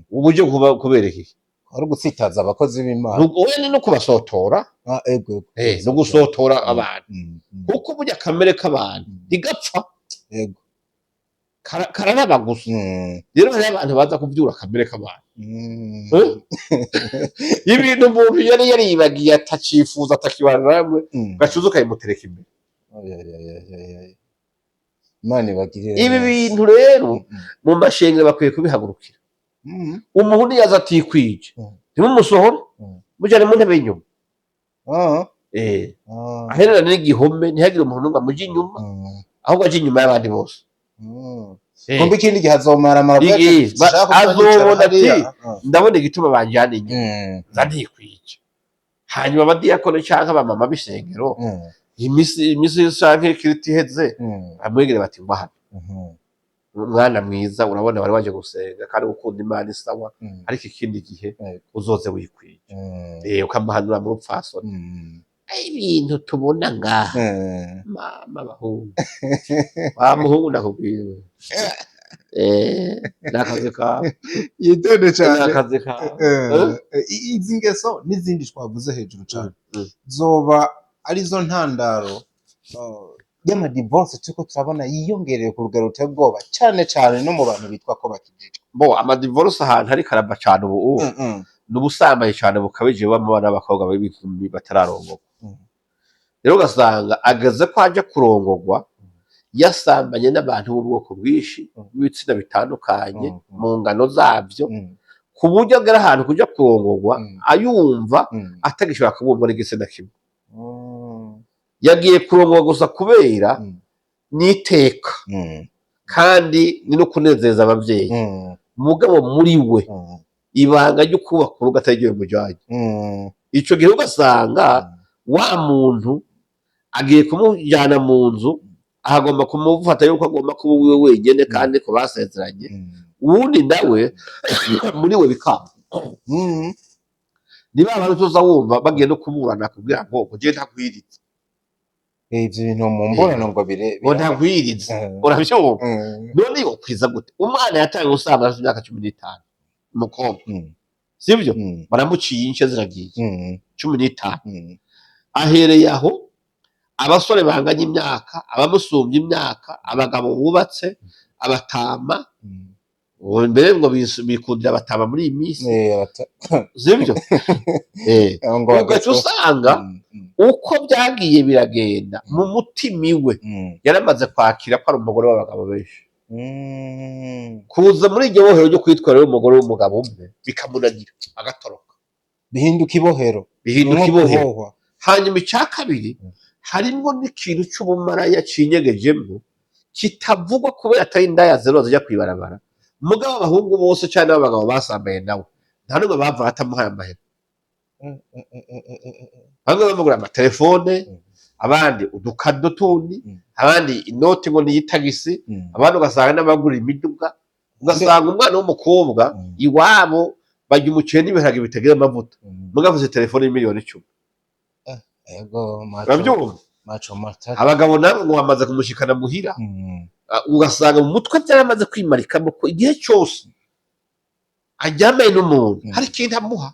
Speaker 1: uburyo kubereka iki?
Speaker 2: Ari ugutsitaza abakozi b'Imana.
Speaker 1: Oya, ni no kubasotora.
Speaker 2: Ah, ego ego.
Speaker 1: No gusotora abantu, kuko burya kamere k'abantu ntigapfa. Kararaba gusa. Rero hariho abantu baza kuvyura kamere k'abantu. Eh? Ibintu umuntu yari yaribagiye, atacifuza, atakibana namwe, gacuza ukayimutereka imbere.
Speaker 2: Oya, oya, oya, oya, oya. Imana ibagirire
Speaker 1: Ibi
Speaker 2: neza.
Speaker 1: bintu rero mu mashengero bakwiye kubihagurukira. Umuntu yaza atikwije, ntimumusohore, mujane mu ntebe y'inyuma. Ahererane n'igihome, ntihagire umuntu n'umwe amuja inyuma, ahubwo aje inyuma y'abandi bose.
Speaker 2: Kumbe ikindi gihe azomaramara.
Speaker 1: Azobona ati ndabona igituma banjyana inyuma, nza ntikwije. Hanyuma abadiyakoni canke abamama b'isengero, imisi canke kiriti iheze, bamwegere bati: "Ngwa hano, umwana mwiza, urabona wari waje gusenga kandi gukunda Imana isawa, ariko ikindi gihe uzoze wikwije." Ukamuhanura mu rupfasoni. Ibintu tubona ngaha, mama, bahungu, wa muhungu, ndakubwira, nakazi kawe.
Speaker 2: Yitonde cyane.
Speaker 1: Nakazi kawe.
Speaker 2: Izi ngeso n'izindi twavuze hejuru cyane zoba arizo ntandaro y'amadivorce turiko turabona yiyongereye ku rugero ruteye ubwoba, cyane cyane no mu bantu bitwa ko bakijijwe.
Speaker 1: Bo amadivorce ahantu ariko arava cane ubu ni ubusambanyi cane bukabije buba mu bana b'abakobwa b'inkumi batararongorwa. Rero ugasanga ageze ko aja kurongorwa yasambanye n'abantu b'ubwoko bwinshi, b'ibitsina bitandukanye, mu ngano zabyo, ku buryo agera ahantu kuja kurongorwa ayumva atagishobora kubumbwa n'igitsina kimwe. Yagiye kurongorwa gusa kubera n'iteka kandi ni no kunezeza abavyeyi, mugabo muri we ibanga ryo kubaka urugo atari ryo bimujanye. Ico gihe ugasanga wa muntu agiye kumujyana mu nzu, ahagomba kumufata yuko agomba kuba uwiwe wenyene kandi ko basezeranye. Uwundi nawe muri we bikanga. Ni ba bantu tuza wumva bagiye no kuburana kugira ngo ugende ntakwirize.
Speaker 2: Ivyo bintu mu mbonano ngo bire
Speaker 1: Ngo ntakwirize. Uravyumva? None yokwiza gute umwana yatangiye gusambana afite imyaka 15, umukobwa? Sivyo? Baramuciye ince ziragiye, 15. Ahereye aho, abasore banganya imyaka, abamusumbya imyaka, abagabo bubatse, abatama. Ubu mbere ngo bikundira abatama muri iyi minsi. Sivyo?
Speaker 2: Ngo
Speaker 1: Ugaca usanga uko byagiye biragenda, mu mutima iwe yaramaze kwakira ko ari umugore w'abagabo benshi. Kuza muri iryo bohero ryo kwitwara rero umugore w'umugabo umwe bikamunagira, agatoroka.
Speaker 2: Bihinduka ibohero.
Speaker 1: Bihinduka
Speaker 2: Nko
Speaker 1: ibohero.
Speaker 2: kubohwa.
Speaker 1: Hanyuma icya kabiri, harimwo n'ikintu c'ubumaraya cinyegejemwo kitavugwa kubera atari indaya zero zijya kwibarabara. Mugabo abahungu bose canke abagabo basambaye nawe, nta n'umwe bava batamuhaye amahera. Bamwe bamugura amatelefone, abandi udukado tundi, abandi inoti ngo ni iy'itagisi, abandi ugasanga n'abagura imiduga. Ugasanga umwana w'umukobwa iwabo barya umuceri n'ibiharage bitagira amavuta, mugabo afise telefone y'imiliyoni 10.
Speaker 2: Ego macho.
Speaker 1: Uravyumva?
Speaker 2: Macho matatu.
Speaker 1: Abagabo nabo ngo bamaze kumushikana muhira. Ah, ugasanga mu mutwe byaramaze kwimarikamo ko igihe cyose aryamanye n'umuntu hari ikintu amuha.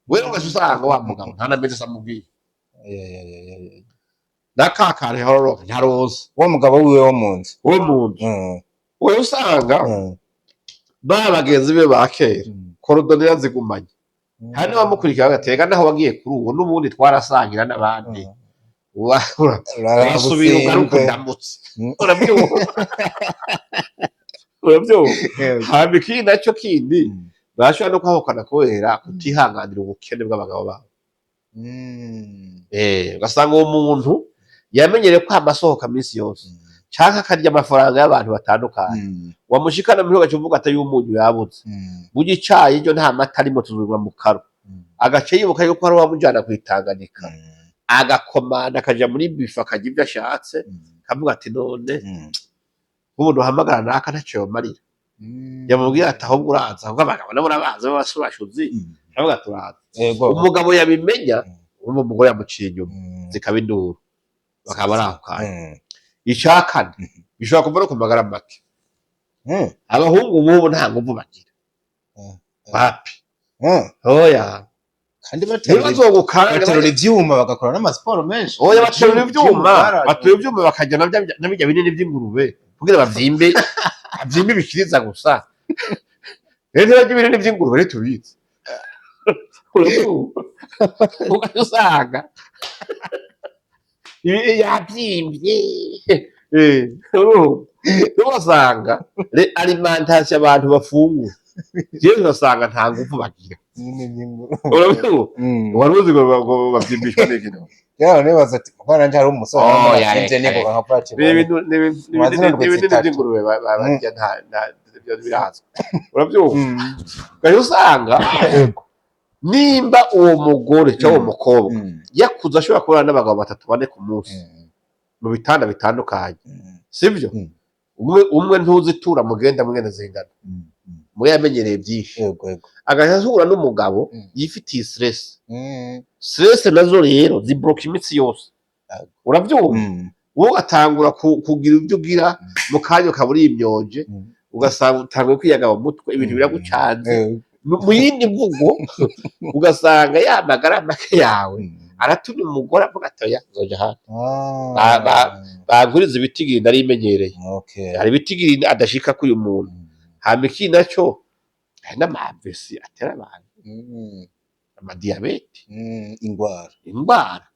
Speaker 1: Wewe ugaca usanga wa mugabo nta nameze amubwiye.
Speaker 2: Ya.
Speaker 1: N'akakare hororoka ntaroza.
Speaker 2: Wa mugabo wiwe wo mu nzu.
Speaker 1: Wo mu nzu. Wewe usanga ba bagenzi be ba kera korodoni yazigumanye, hari n'abamukurikira bagatega naho wagiye kuri uwo n'ubundi twarasangira n'abandi. Urasubira ugaruka ndamutse. Urabyumva? Urabyumva? Hama ikindi nacyo kindi, barashobora no kwahukana kubera kutihanganira ubukene bw'abagabo babo. Ugasanga uwo muntu yamenyereye ko amasohoka minsi yose canke akarya amafaranga y'abantu batandukanye, wamushikana muri ugaca uvuga ati y'umunyu yabuze, burya icayi ryo nta mata arimo, tuzurwa mu karo. Agaca yibuka yuko hari uwamujana kw'itanganika, agakomanda akaja muri bife, akarya ibyo ashatse, akavuga ati: "None ubu duhamagara naka ntaco yomarira." Yamubwira ati: "Ahubwo uraza," ahubwo abagabo nabo urabaza b'abasubashuzi, aravuga ati: "Uraza."
Speaker 2: Yego.
Speaker 1: Umugabo yabimenya, uwo mugore yamuciye inyuma, zikaba induru, bakaba ari aho kanya. Icya kane, bishobora kuva no ku magara make. Abahungu b'ubu nta nguvu bagira. Wapi. Oya.
Speaker 2: Kandi baterura
Speaker 1: ntibazogukanga.
Speaker 2: Baterura ivyuma, bagakora n'amasiporo menshi.
Speaker 1: Oya, baterura ivyuma. Baterura ivyuma, bakarya na birya binini by'ingurube kugira bavyimbe, bavyimbe ibikiriza gusa. Rero ntibarya ibinini by'ingurube, rero tubizi. Ugaca usanga yavyimbye. Urumva? Rero ugasanga alimentation abantu bafungura, rero ugasanga nta nguvu bagira. Urabyumva? Wari uzi ngo bavyimbishwa n'iki none?
Speaker 2: Yewe, nibaza ati kuko nanje hari umusore
Speaker 1: Oh,
Speaker 2: wambaye
Speaker 1: ya,
Speaker 2: nje
Speaker 1: ya,
Speaker 2: nibuka nka Patrick.
Speaker 1: Ni ibintu ni ibintu ni
Speaker 2: Mazina
Speaker 1: ibintu
Speaker 2: ndwi
Speaker 1: ni ibintu
Speaker 2: zitatu.
Speaker 1: by'ingurube barya, nta ibyo birazwi, urabyumva? Ugaca usanga nimba uwo mugore cyangwa uwo mukobwa yakuze ashobora kubana n'abagabo batatu, bane ku munsi mu bitanda bitandukanye, sibyo? Umwe umwe ntuzitura mugenda mugenda zingana, mwe yamenyereye byinshi,
Speaker 2: Yego yego.
Speaker 1: agaca ahura n'umugabo yifitiye stress. Stress nazo rero zibloka imitsi yose, urabyumva? Wowe ugatangura kugira ibyo ugira, mu kanya ukaba urimyoje, ugasanga utanguye kwiyaga mu mutwe, ibintu biragucanze. Mu yindi mvugo, ugasanga ya magara make yawe aratumye umugore avuga ati: "Oya, nzoja ahandi." Baguriza ibitigiri narimenyereye. Hari ibitigiri adashika kuri uyu muntu. Hama ikindi naco, hari n'amavesi atera abantu, amadiyabete.
Speaker 2: Ingwara.
Speaker 1: Indwara.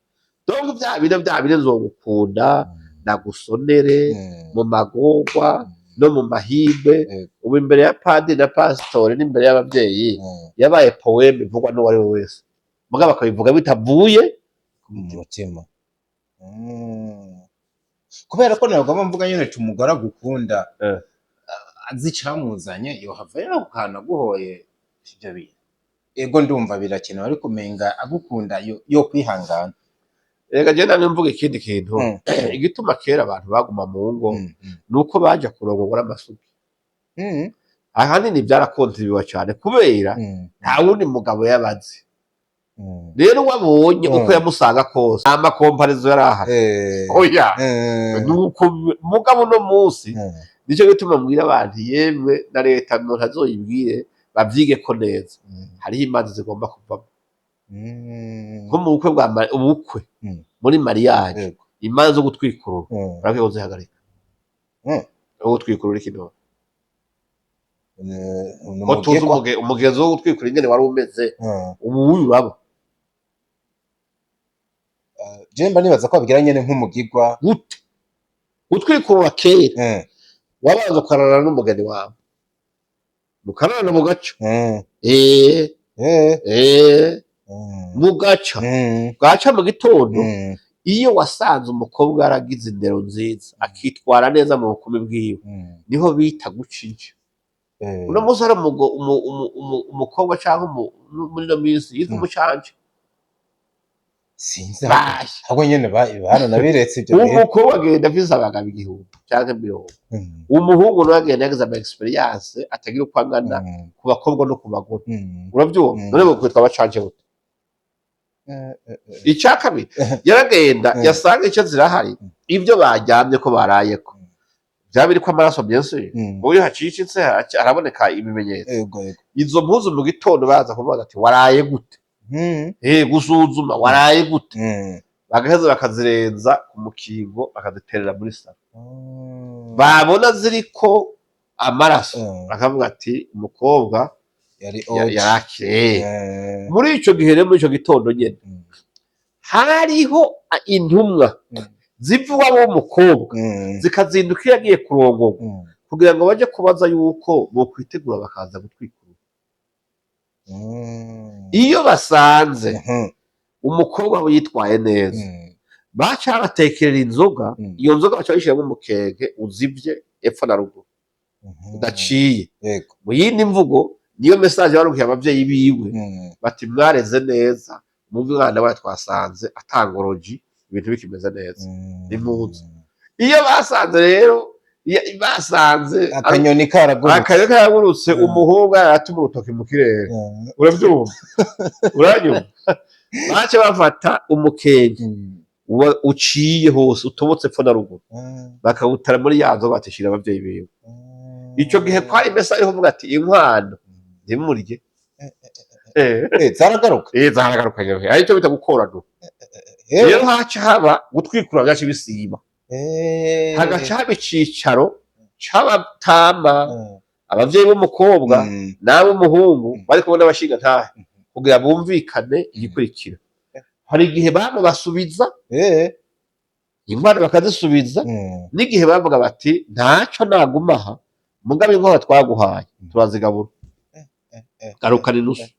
Speaker 1: Donc bya bine nzogukunda, ndagusonere mu magorwa no mu mahirwe. Ubu imbere ya padiri na pasitori n'imbere y'ababyeyi yabaye poème ivugwa n'uwo ari we wese, mugabo bakabivuga bitavuye
Speaker 2: mu mutima. Kubera ko nagomba mvuga nyene ati umugore agukunda azi icamuzanye, yohava yahukana aguhoye ivyo bintu. Ego, ndumva birakenewe, ariko umenga agukunda yo kwihangana.
Speaker 1: Reka je namwe mvuga ikindi kintu. Igituma kera abantu baguma mu ngo ni uko baja kurongorwa n'amasugi. Ahanini byarakontribuwa cyane kubera nta wundi mugabo yabazi. Rero wabonye uko yamusanga kose, ama comparaison yari ahari. Oya. Nuko mugabo uno munsi, nicyo gituma mbwira abantu, yemwe na leta ngo ntazoyibwire, bavyige ko neza, hariho imanza zigomba kuvamo nko mu bukwe bwa ubukwe, muri mariage, imanza zo gutwikurura barakwiye kuzihagarika. Zo gutwikurura iki none? Ko tuzi umugenzo wo gutwikura ingene wari umeze, ubu wuyu uraba.
Speaker 2: Je mba nibaza ko babigira nyene nk'umugigwa.
Speaker 1: Gute? Gutwikurura kera, wabanza ukararana n'umugeni wawe, mukararana mugaca. Mugaca, bwaca mu gitondo, iyo wasanze umukobwa yaragize indero nziza, akitwara neza mu bukumi bwiwe, niho bita guca inja. Uno munsi hari umukobwa cyangwa muri ino minsi yitwa umucanje.
Speaker 2: Sinzi.
Speaker 1: Baye.
Speaker 2: Ahubwo nyene baranabiretse ivyo
Speaker 1: Uwo
Speaker 2: bintu.
Speaker 1: mukobwa agenda afise abagabo 1000 canke 50. Umuhungu nawe agenda yagize ama expérience atagira uko angana ku bakobwa no ku bagore. Uravyumva? None bokwitwa abacanje gute? Icya kabiri, yaragenda yasanga icyo zirahari, ibyo baryamye ko barayeko byaba biriko amaraso byinshi. Ubu iyo hacicitse haraboneka ibimenyetso.
Speaker 2: Yego yego.
Speaker 1: Izo mpuzu mu gitondo baza kuvuga ati: "Waraye gute?" Gusuzuma waraye gute. Bagaheza bakazirenza ku mukingo, bakaziterera muri salon. Babona ziriko amaraso, bakavuga ati: "Umukobwa
Speaker 2: yari oje."
Speaker 1: Yarakeye. Muri ico gihe rero, muri ico gitondo nyene, hariho intumwa ziva iwabo w'umukobwa, zikazinduka iyo agiye kurongorwa, kugira ngo baje kubaza yuko bokwitegura bakaza gutwikurura. Iyo basanze umukobwa we yitwaye neza, baca batekerera inzoga. Iyo nzoga baca bayishyiramo umukenke uzivye epfo na ruguru, udaciye. Mu yindi mvugo, niyo message barukiye abavyeyi biwe, bati: "Mwareze neza, mu mwana we twasanze atangoroji, ibintu bikimeze neza, nimuze." Iyo basanze rero Basanze
Speaker 2: Akanyoni karagurutse.
Speaker 1: Akanyoni karagurutse. Umuhungu aratuma urutoki mu kirere. Urabyumva, uranyumva? Bace bafata umukenke uba uciye hose, utobotse epfo na ruguru, bakawutara muri ya nzoga, batishira abavyeyi biwe. Ico gihe kwari mesa ariho uvuga ati: "Inkwano ntimurye."
Speaker 2: Zaragaruka.
Speaker 1: Zaragaruka nyene, aricyo bita gukorana. Rero haca haba gutwikura, byaca bisiba, hagaca haba icicaro c'abatama, abavyeyi b'umukobwa n'ab'umuhungu, bari kumwe n'abashingantahe kugira bumvikane igikurikira. Hari igihe bama basubiza inkwano, bakazisubiza, n'igihe bavuga bati: "Ntaco, naguma aha, mugabo inkwano twaguhaye turazigabura, garukana inusu."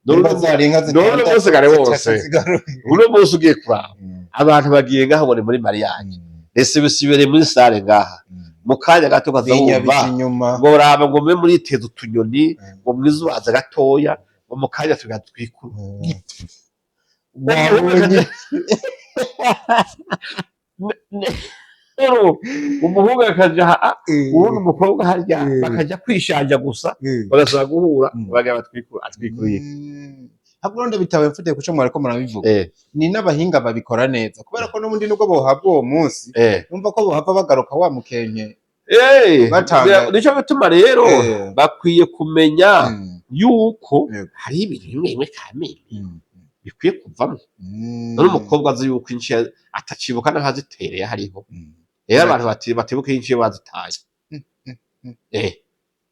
Speaker 2: Nimba zari inka
Speaker 1: None
Speaker 2: zitandatu,
Speaker 1: umunsi kare
Speaker 2: zitatu
Speaker 1: wose.
Speaker 2: zigaruye.
Speaker 1: Uno munsi ugiye kuraba, abantu bagiye ngaho ngo ni muri mariage, ese bisibereye muri salle ngaha, mu kanya gato ukaza wumva
Speaker 2: Binyabije inyuma.
Speaker 1: ngo raba, ngo mube muriteza utunyoni, ngo mwizubaze gatoya, ngo mu kanya tugatwikura.
Speaker 2: Wabonye.
Speaker 1: Rero umuhungu akaja aha, uwundi umukobwa harya, bakaja kwishanja gusa, bagasaba guhura, bagira batwikura, atwikuruye.
Speaker 2: Ahubwo rero bitawe mfatiye kuco mwariko murabivuga, ni n'abahinga babikora neza, kubera ko n'ubundi nubwo bohabwa uwo munsi, numva ko bohava bagaruka wa mukenke batanga.
Speaker 1: Nico bituma rero bakwiye kumenya yuko hari ibintu bimwe bimwe kamere bikwiye kuvamo. None umukobwa azi yuko inshiye atacibuka n'ahazitereye hariho. Rero abantu batibuka inshiye bazitaye.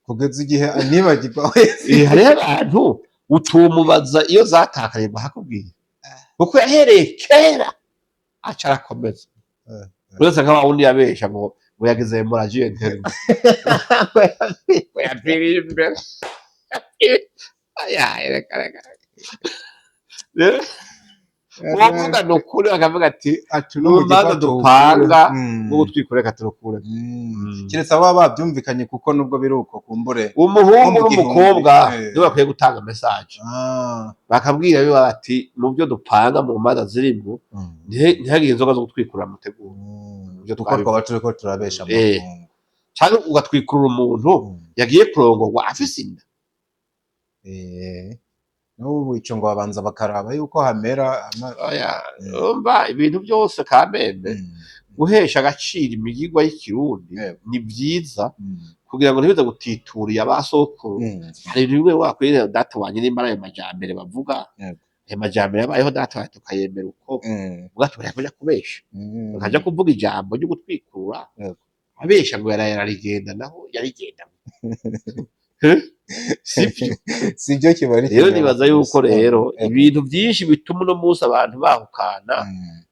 Speaker 2: Kugeza igihe anibagirwa wese.
Speaker 1: Hariho abantu utumubaza iyo zatakaye ngo hakubwiye, kuko yahereye kera aca arakomeza. Uretse nka wa wundi yabesha ngo yagize hémorragie interne, ngo yapfiriye imbere. Oya, reka reka rero uwovuga ni ukuri, bakavuga ati:
Speaker 2: Ati no mu
Speaker 1: "Urubanza
Speaker 2: gifata
Speaker 1: dupanga
Speaker 2: ukure.
Speaker 1: rwo gutwikura, reka turukure."
Speaker 2: Keretse baba babyumvikanye, kuko nubwo biri uko kumbure
Speaker 1: Umuhungu
Speaker 2: nko mu gihumbi,
Speaker 1: n'umukobwa nibo bakwiye gutanga message, bakabwira biba bati: "Mu byo dupanga, mu manza zirimwo, ntihagire inzoga zo gutwikura mutegura." Ibyo
Speaker 2: Kuko
Speaker 1: twabivuze.
Speaker 2: twaba turiko turabesha amakungu.
Speaker 1: Cyangwa ugatwikurura umuntu yagiye kurongorwa afise inda.
Speaker 2: N'ubu ico ngo babanza bakaraba yuko hamera
Speaker 1: Oya, urumva ibintu byose kamembe, guhesha agaciro imigigwa y'ikirundi ni byiza, kugira ngo ntibize gutituriye abasokuru. Hari ibintu bimwe wakwirira data wanjye, nimba ari ayo majambere bavuga, ayo majambere yabayeho data wanjye, tukayemera uko, ubwato kuja kubesha, bakaja kuvuga ijambo ryo gutwikurura, abesha ngo yaraye ararigenda, naho yarigenda sibyo.
Speaker 2: Sibyo, kiba ari
Speaker 1: Rero
Speaker 2: ikinyoma
Speaker 1: nibaza yuko
Speaker 2: gusa.
Speaker 1: rero ibintu byinshi bituma uno munsi abantu bahukana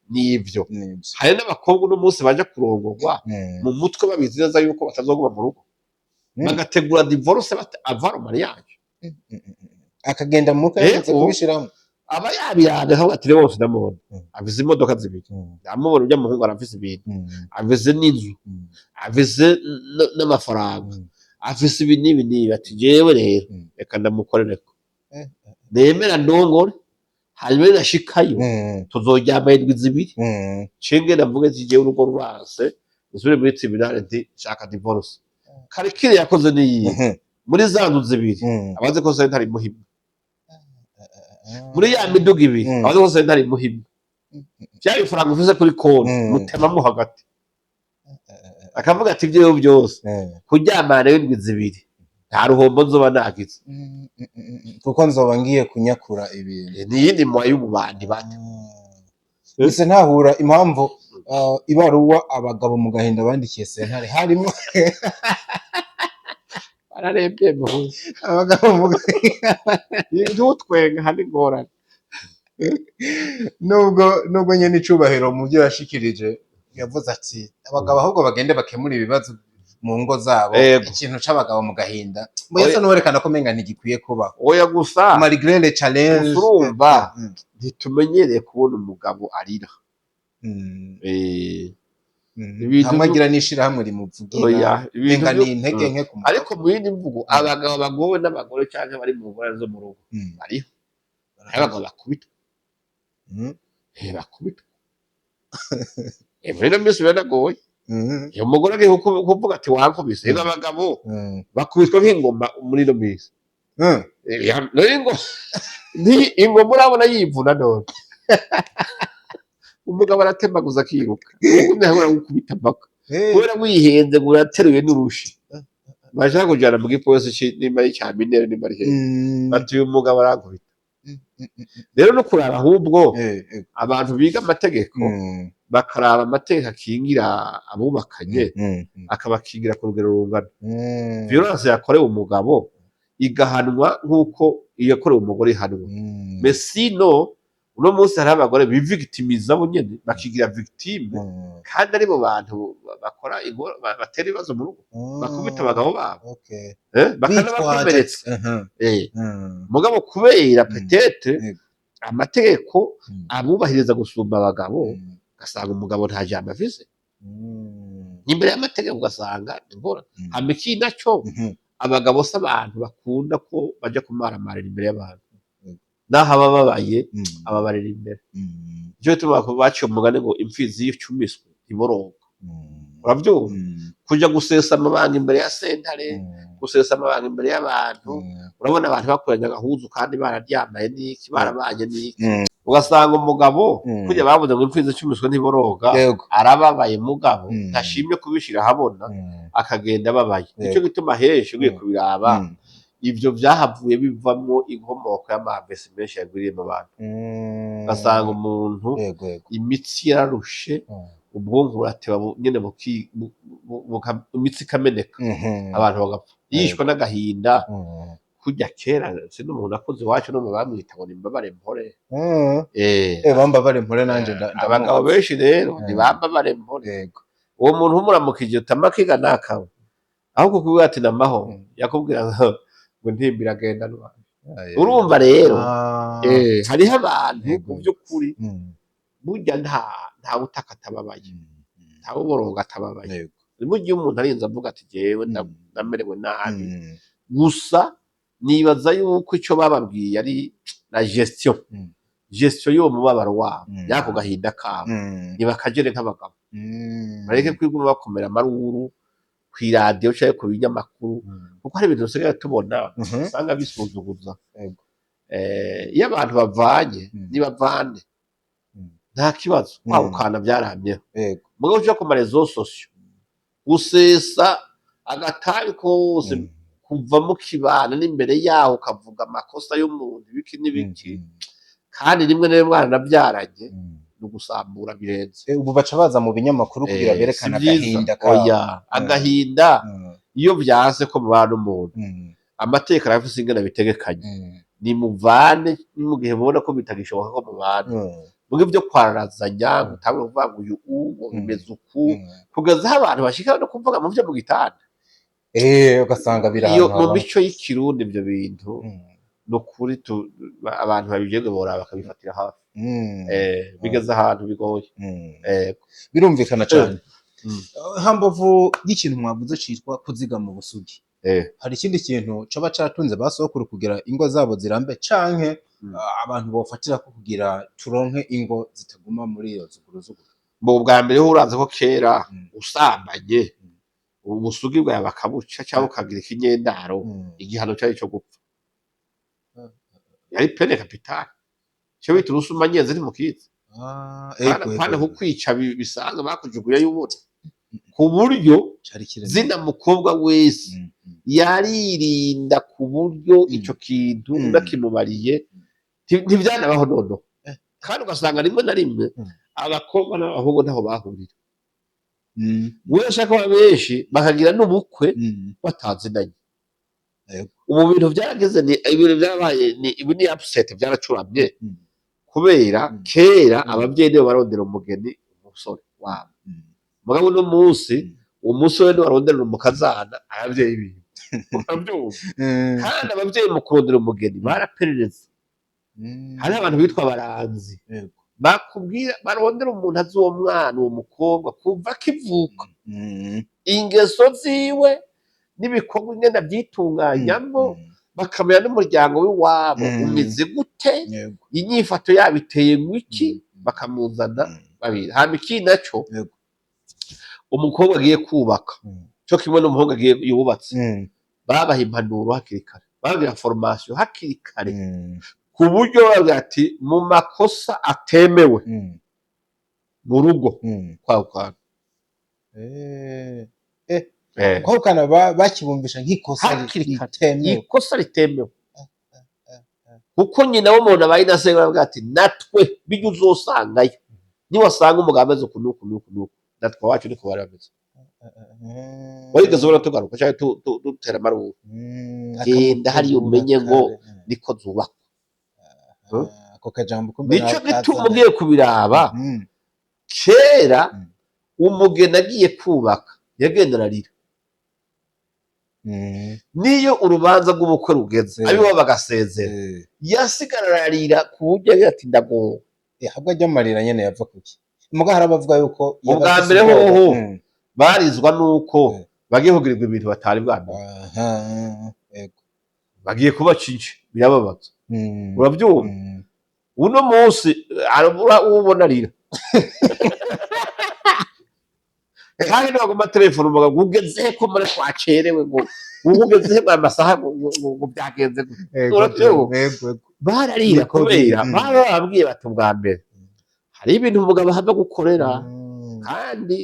Speaker 1: nivyo.
Speaker 2: Nibyo.
Speaker 1: Hari n'abakobwa uno munsi baja kurongorwa mu mutwe babizi neza yuko batazoguma mu rugo, bagategura divorce avant le mariage.
Speaker 2: Akagenda mu mutwe yamaze kubishiramo.
Speaker 1: Aba yabiranga, akavuga ati: "Rero bose ndamubona, afise imodoka zibiri, ndamubona urya muhungu arafise ibintu, afise n'inzu, afise n'amafaranga, afise ibi n'ibi n'ibi," ati: "Jewe rero reka ndamukorereko, nemera ndongore, hanyuma ninashikayo tuzoryama indwi 2, cenge ndavuge ati jewe urugo ruranse, nsubire muri tribunal nti nshaka divorce." Calcul yakoze niyi: muri za nzu zibiri, abazi ko sentare imuhimwe, muri ya miduga ibiri, abazi ko sentare imuhimwe, bya bifaranga ufise kuri konti, mutemamo hagati, akavuga ati: "Ibyo byose, kuryamana w'indwi 2 nta ruhombo nzoba nagize."
Speaker 2: Kuko nzoba ngiye kunyakura ibintu.
Speaker 1: Ni iyindi mwa y'ububandi bate.
Speaker 2: Ese ntahura impamvu ibaruwa abagabo mu gahinda bandikiye sentare harimo
Speaker 1: Bararembye muhuza.
Speaker 2: Abagabo mu gahinda.
Speaker 1: Ntutwenga, hari ingorane.
Speaker 2: Nubwo nyene icubahiro mu byo yashikirije yavuze ati abagabo ahubwo bagende bakemura ibibazo mu ngo zabo, ikintu c'abagabo mu gahinda ngo yasa n'uwerekana ko menga ntigikwiye kubaho,
Speaker 1: Oya, gusa
Speaker 2: malgré les challenges.
Speaker 1: Gusa urumva, ntitumenyereye kubona umugabo arira. Ibintu
Speaker 2: Hamwe agira n'ishirahamwe rimuvugira,
Speaker 1: Oya, ibintu
Speaker 2: menga ni intege nke ku mugabo.
Speaker 1: Ariko mu yindi mvugo, abagabo bagowe n'abagore canke bari mu ngorane zo mu rugo, bariho. Hari abagabo bakubitwa. Bakubitwa. Muri ino minsi biranagoye. Iyo umugore agiye kuvuga ati wankubise, ega abagabo bakubitwa nk'ingoma muri ino minsi. None ingoma urabona yivuna? None umugabo aratemaguza akiruka, ubundi ahora gukubita mpaka kubera wihenze ngo urateruye n'urushi, bashaka kujana mu gipolisi nimba ari ica minere, nimba ari hehe, bati uyu mugabo arankubita. Rero no kuraba ahubwo abantu biga amategeko bakaraba amategeko akingira abubakanye, akabakingira ku rugero rungana. Violence yakorewe umugabo igahanwa nk'uko iyakorewe umugore ihanwa. Mais sinon uno munsi hariho abagore bivictimiza bo nyene, bakigira victime, kandi aribo bantu bakora batera ibibazo mu rugo, bakubita abagabo babo, bakanabakomeretsa. Mugabo kubera peut-être amategeko abubahiriza gusumba abagabo, ugasanga umugabo nta jambo afise imbere y'amategeko, ugasanga ni ingorane. Hama ikindi naco, abagabo si abantu bakunda ko baja kumaramarira imbere y'abantu. Naho aba ababaye, ababarira imbere. Nico gituma baciye umugani ngo imfizi iyo icumiswe ntiboroga. Uravyumva? Kuja gusesa amabanga imbere ya sentare, gusesa amabanga imbere y'abantu, urabona abantu bakoranye agahuzu kandi bararyamaye n'iki, barabanye n'iki, ugasanga umugabo, kurya bavuze ngo imfizi icumiswe ntiboroga, arababaye mugabo ntashimye kubishira ahabona, akagenda ababaye. Nico gituma henshi ugiye kubiraba, ivyo vyahavuye bivamwo inkomoko y'amavesi menshi yagwiriye mu bantu, ugasanga umuntu
Speaker 2: yego yego
Speaker 1: imitsi yararushe, ubwonko burateba nyene imitsi ikameneka, abantu bagapfa yishwe n'agahinda. Kurya kera si n'umuntu akuze iwacu no mu bamwita ngo nimbabare mpore.
Speaker 2: Bambabare mpore, nanje
Speaker 1: Abagabo
Speaker 2: ndamuzi.
Speaker 1: benshi rero ntibambabare mpore. Uwo muntu umuramukije utamakiga nakawe, ahubwo kuvuga ati namahoro, yakubwira ngo ntimba iragendanwa. Urumva rero, hariho abantu mu by'ukuri burya nta utaka atababaye, nta uboroga atababaye. Burya iyo umuntu arinze avuga ati jewe ndamerewe nabi, gusa nibaza yuko icyo bababwiye ari la gestion, gestion y'uwo mubabaro wabo, y'ako gahinda kabo, ntibakagere nk'abagabo, bareke kwiguma bakomera amaruru kw'iradiyo canke ku binyamakuru, kuko hari ibintu dusigaye tubona usanga bisuzuguza. Iyo abantu bavanye, nibavane, nta kibazo, kwahukana byaramyeho. Mugabo uja ku ma réseaux sociaux gusesa agatabi kose, kuva mu kibana n'imbere yaho ukavuga amakosa y'umuntu, ibiki n'ibiki, kandi rimwe na rimwe mwaranabyaranye, ni ugusambura birenze.
Speaker 2: Ubu baca baza mu binyamakuru kugira berekane
Speaker 1: Si vyiza.
Speaker 2: agahinda kabo.
Speaker 1: Oya, agahinda, iyo vyanse ko mubana n'umuntu, amategeko arafise ingene bitegekanye. Nimuvane mu gihe mubona ko bitagishoboka ko mubana. Muga ibyo kwararazanya, ngo utangure kuvuga ngo uyu uwo bimeze uku, kugeza aho abantu bashika no kuvuga mu vyo mu gitanda.
Speaker 2: Ugasanga biri
Speaker 1: Iyo
Speaker 2: ahantu
Speaker 1: mu
Speaker 2: haba.
Speaker 1: mico y'ikirundi ibyo bintu, ni ukuri abantu babijejwe boraba bakabifatira hafi. Bigeze ahantu bigoye.
Speaker 2: Birumvikana cyane. Hambavu y'ikintu mwavuze citwa kuzigama ubusugi, hari ikindi kintu coba caratunze ba sokuru kugira ingo zabo zirambe, canke abantu bofatira ko kugira turonke ingo zitaguma muri iyo zuguruzuguru?
Speaker 1: Mu bwa mbere ho urazi ko kera usambanye, ubusugi bwawe bakabuca cyangwa ukagira ikinyendaro, igihano cyari cyo gupfa. Yari peine capitale, icyo bita urusumanyenzi, ntimukizi? Pana kukwica bisanzwe, bakujugunya y'ubura, ku buryo
Speaker 2: Cari kiremeye.
Speaker 1: zina mukobwa wese yaririnda, ku buryo ico kintu unakimubariye ntivyanabaho noneho. Kandi ugasanga rimwe na rimwe abakobwa n'abahungu ntaho bahurira. Wewe ushaka kuba benshi bakagira n'ubukwe batazinanye. Ubu bintu byarageze, ni ibintu byabaye, ni ibi ni upset, byaracuramye, kubera kera ababyeyi nibo barondera umugeni, umusore wabo. Mugabo uno munsi uwo musore niwe arondera umukazana ababyeyi biwe, urabyumva? Kandi ababyeyi mu kurondera umugeni baraperereza. Hariho abantu bitwa abaranzi, bakubwira barondera umuntu azi uwo mwana, uwo mukobwa kuva akivuka, ingeso ziwe n'ibikorwa ingene abyitunganyamo, bakamenya n'umuryango w'iwabo umeze gute, inyifato yabo iteye ngwiki, bakamuzana babiri. Hama ikindi naco, Umukobwa agiye kubaka cyo kimwe n'umuhungu agiye yubatse, babaha impanuro hakiri kare, bababwira formation hakiri kare, ku buryo bababwira ati mu makosa atemewe mu rugo kwahukana.
Speaker 2: Kwahukana bakibumvisha nk'ikosa
Speaker 1: Hakiri kare.
Speaker 2: ritemewe.
Speaker 1: Ikosa ritemewe, kuko nyina w'umuntu abaye inasenga aravuga ati natwe bijya uzosangayo, niwasanga umugabo ameze uku n'uku n'uku n'uku, natwe wacu niko bari bameze. Warigeze ubona tugaruka cyangwa dutera amaruru? Genda hariya umenye ngo niko zubakwa.
Speaker 2: Ako kajambo kumbe
Speaker 1: Nico
Speaker 2: nawe
Speaker 1: gituma
Speaker 2: kazana.
Speaker 1: ugiye kubiraba, kera umugeni agiye kubaka yagenda ararira. Niyo urubanza rw'ubukwe rugeze, abibo bagasezera, yasigara ararira ku buryo agira ati ndagowe.
Speaker 2: Ahubwo ajya amarira nyene yava kuki? Muga hari abavuga yuko iyo
Speaker 1: Ubwa
Speaker 2: bafise
Speaker 1: mbere
Speaker 2: ubwoba.
Speaker 1: hoho barizwa nuko bagiye kugirirwa ibintu batari bwamenye.
Speaker 2: Aha, yego.
Speaker 1: Bagiye kubaca ince, birababaza. Urabyumva? Uno munsi arabura ubona arira, kandi naguma telefone umugabo ngo ugeze ko muri twacerewe, ngo ugeze ngo amasaha, ngo byagenze gute? Urabyumva?
Speaker 2: Yego, yego.
Speaker 1: Bararira
Speaker 2: Niko
Speaker 1: kubera
Speaker 2: biri.
Speaker 1: baba bababwiye bati ubwa mbere hari ibintu umugabo ahava gukorera, kandi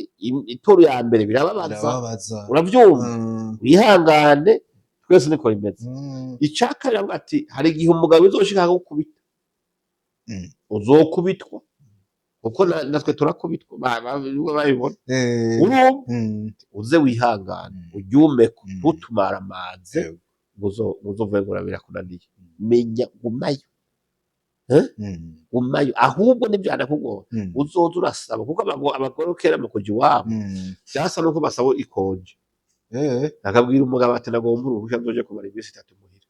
Speaker 1: itoro ya mbere birababaza.
Speaker 2: Birababaza.
Speaker 1: Urabyumva? Wihangane, twese niko bimeze. Icya kabiri avuga ati hari igihe umugabo uzoshika akagukubita. Uzokubitwa kuko natwe turakubitwa, babibona. Urumva, uze wihangane, uryumeko, ntutumaramaze, ngo uzovuge ngo birakunaniye. Menya gumayo. Gumayo, ahubwo nibyanakugora uzoza urasaba, kuko abagore kera mu kuja iwabo byasa nuko basaba ikonje. Akabwira umugabo ati nagomba uruhushya nzoje kumara iminsi 3 muhira.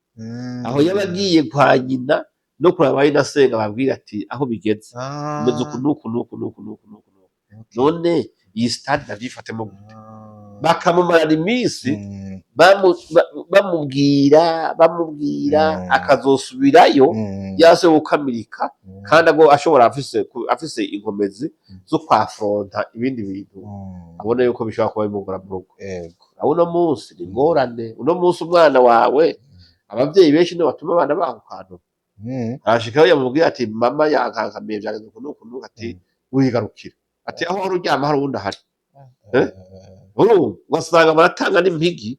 Speaker 1: Aho yaba agiye kwa nyina no kuraba aho inasenga, babwira ati aho bigeze meze uku nuku nuku nuku nuku nuku nuku, none iyi stade ndavyifatemo gute? Bakamumarana iminsi bamubwira bamubwira, akazosubirayo yase gukamirika, kandi ago ashobora afise inkomezi zo kwafronta ibindi bintu, abona yuko bishobora kuba bimugora mu rugo. Aho uno munsi ni ingorane. Uno munsi umwana wawe, abavyeyi benshi nibo batuma abana bahukana. Arashikayo yamubwira ati mama yankankamiye, byagenze uku nuku nuku, ati wigarukira, ati aho wari uryama hari uwundi ahari. Eh? Urumva, ugasanga baratanga n'impigi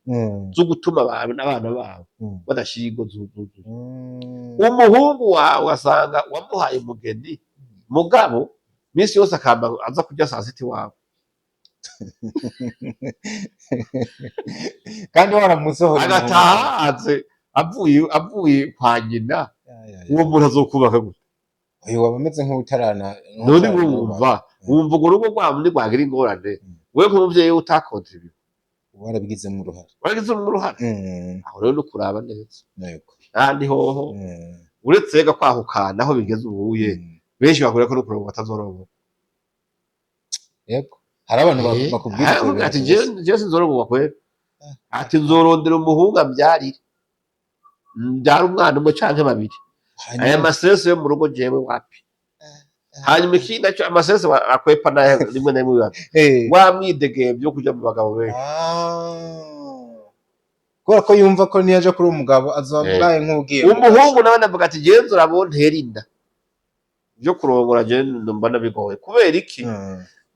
Speaker 1: zo gutuma abantu n'abana babo badashyira ingo zuzuye. Umuhungu wawe ugasanga wamuhaye umugeni, mugabo minsi yose akamba aza kurya saa sita iwawe.
Speaker 2: Kandi waramusohoye.
Speaker 1: Agataha ahaze avuye kwa nyina. Uwo muntu azokubaka gute?
Speaker 2: Uyu waba ameze nk'utarana.
Speaker 1: None wumva urwo rugo rwabo ntirwagira ingorane? Wewe nk'umuvyeyi utakontribuye,
Speaker 2: Warabigizemo uruhare.
Speaker 1: Waragizemo uruhare. Aho rero no kuraba neza. Ahandi hoho, uretse rega kwahukana, aho bigeze ubuye, benshi bakubwira ko no kurongora batazorongora.
Speaker 2: Yego, hari abantu bakubwira ivyo bintu
Speaker 1: Ati
Speaker 2: gusa.
Speaker 1: Jewe sinzorongorwa kwera, ati nzorondera umuhungu ambyarire, mbyara umwana umwe canke babiri.
Speaker 2: Hanyuma
Speaker 1: Aya masese yo mu rugo jewe wapi. Hanyuma ikindi naco, amasese akwepa nayo rimwe na rimwe biba wa mwidegemvyo wo kuja mu bagabo benshi.
Speaker 2: Kubera ko yumva ko niyo aja kuri uwo mugabo azoba abaye nk'ugiye mu
Speaker 1: Umuhungu nawe ndavuga ati jewe nzora inda, byo kurongora jewe mbona bigoye. Kubera iki?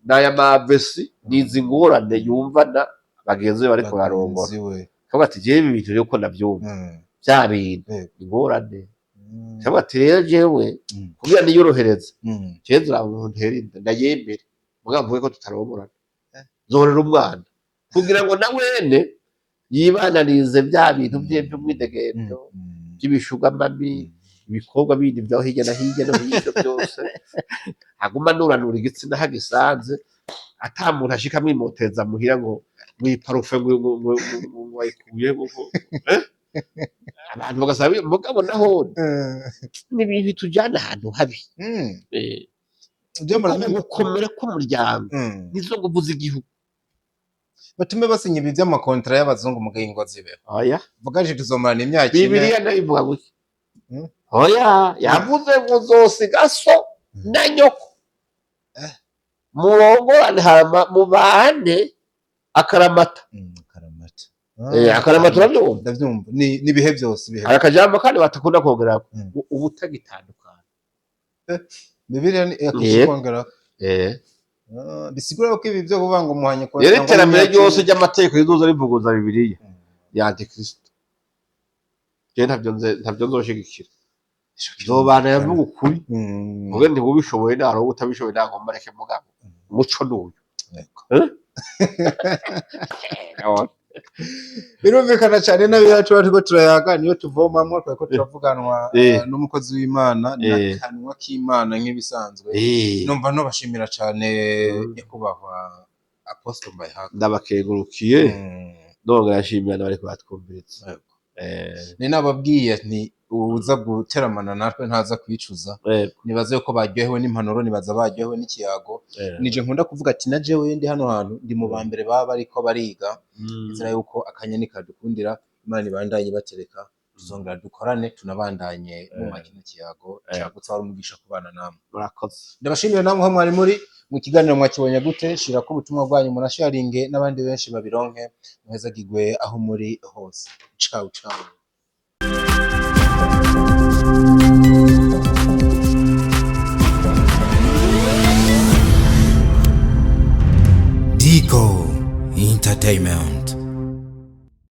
Speaker 1: Naya mavesi nizi ngorane yumvana bagenzi be bariko bararongora.
Speaker 2: Bagenzi we.
Speaker 1: Kavuga ati jewe ibi bintu rero ko ndavyumva, bya bintu ingorane. Kavuga ati rero jewe kugira niyorohereze, jewe nzora inda ndayemere, mugabo mvuge ko tutarongorana, nzorera umwana kugira ngo na wene yibananize bya bintu bye by'umwidegemvyo, by'ibishugamami, ibikorwa bindi byaho hirya no hirya no hino byose, aguma anuranura igitsina hagisanze, ata muntu ashika amwimoteza muhira ngo mwiparufe ngo ayikuye ngo eh? Abantu bagasaba mugabo naho ni ibintu bitujana ahantu habi.
Speaker 2: Ibyo muramenye.
Speaker 1: Gukomera k'umuryango nizo nguvu z'igihugu.
Speaker 2: Batume basinya ibi by'amakontra y'abazungu mu ngo zibeho.
Speaker 1: Oya.
Speaker 2: Vuga ati tuzomarana imyaka 4.
Speaker 1: Bibiliya nayo ivuga gutya. Oya, yavuze ngo uzosiga so na nyoko. Murongorane hama mubane akaramata.
Speaker 2: Akaramata.
Speaker 1: Akaramata urabyumva?
Speaker 2: Ndavyumva, ni nibihe byose, ibihe.
Speaker 1: Hari akajambo kandi batakunda kongerako, ubu utagitandukana.
Speaker 2: Bibiliya ni yakongera. Bisigura ko ibi byo kuvuga ngo muhanye kwa
Speaker 1: Rero iterambere ryose ry'amategeko rizoza rivuguruza Bibiliya ya antikristo, jewe ntabyo nzoshigikira. Nzobana yavuga ukuri, mvuge nti ubishoboye narongo, utabishoboye nagomba areke, mugabo umuco n'uyu. Eh?
Speaker 2: Birumvikana cyane n'abiyacu bariko turayaga, niyo tuvomamwo, twariko turavuganwa n'umukozi w'Imana n'akanwa k'Imana nk'ibisanzwe. Numva nobashimira cyane, nyakubahwa Apostle Mbayihaka.
Speaker 1: Ndabakengurukiye, nongera nshimira n'abariko batwumviriza.
Speaker 2: Ni nababwiye nti uza guteramana natwe ntaza kwicuza. Nibaze yuko baryohewe n'impanuro, nibaza baryohewe n'ikiyago. Nije nkunda kuvuga ati na jewe ndi hano hantu ndi mu ba mbere baba bariko bariga. Inzira yuko akanya nikadukundira, Imana ibandanye batereka, tuzongera dukorane, tunabandanye mu kino kiyago cagutse. Wari umugisha kubana namwe.
Speaker 1: Murakoze.
Speaker 2: Ndabashimira namwe aho mwari muri mu kiganiro. Mwakibonye gute? Shirako ubutumwa bwanyu, munasharinge n'abandi benshi babironke. Muhezagirwe aho muri hose. Ciao ciao.
Speaker 5: Digo Entertainment.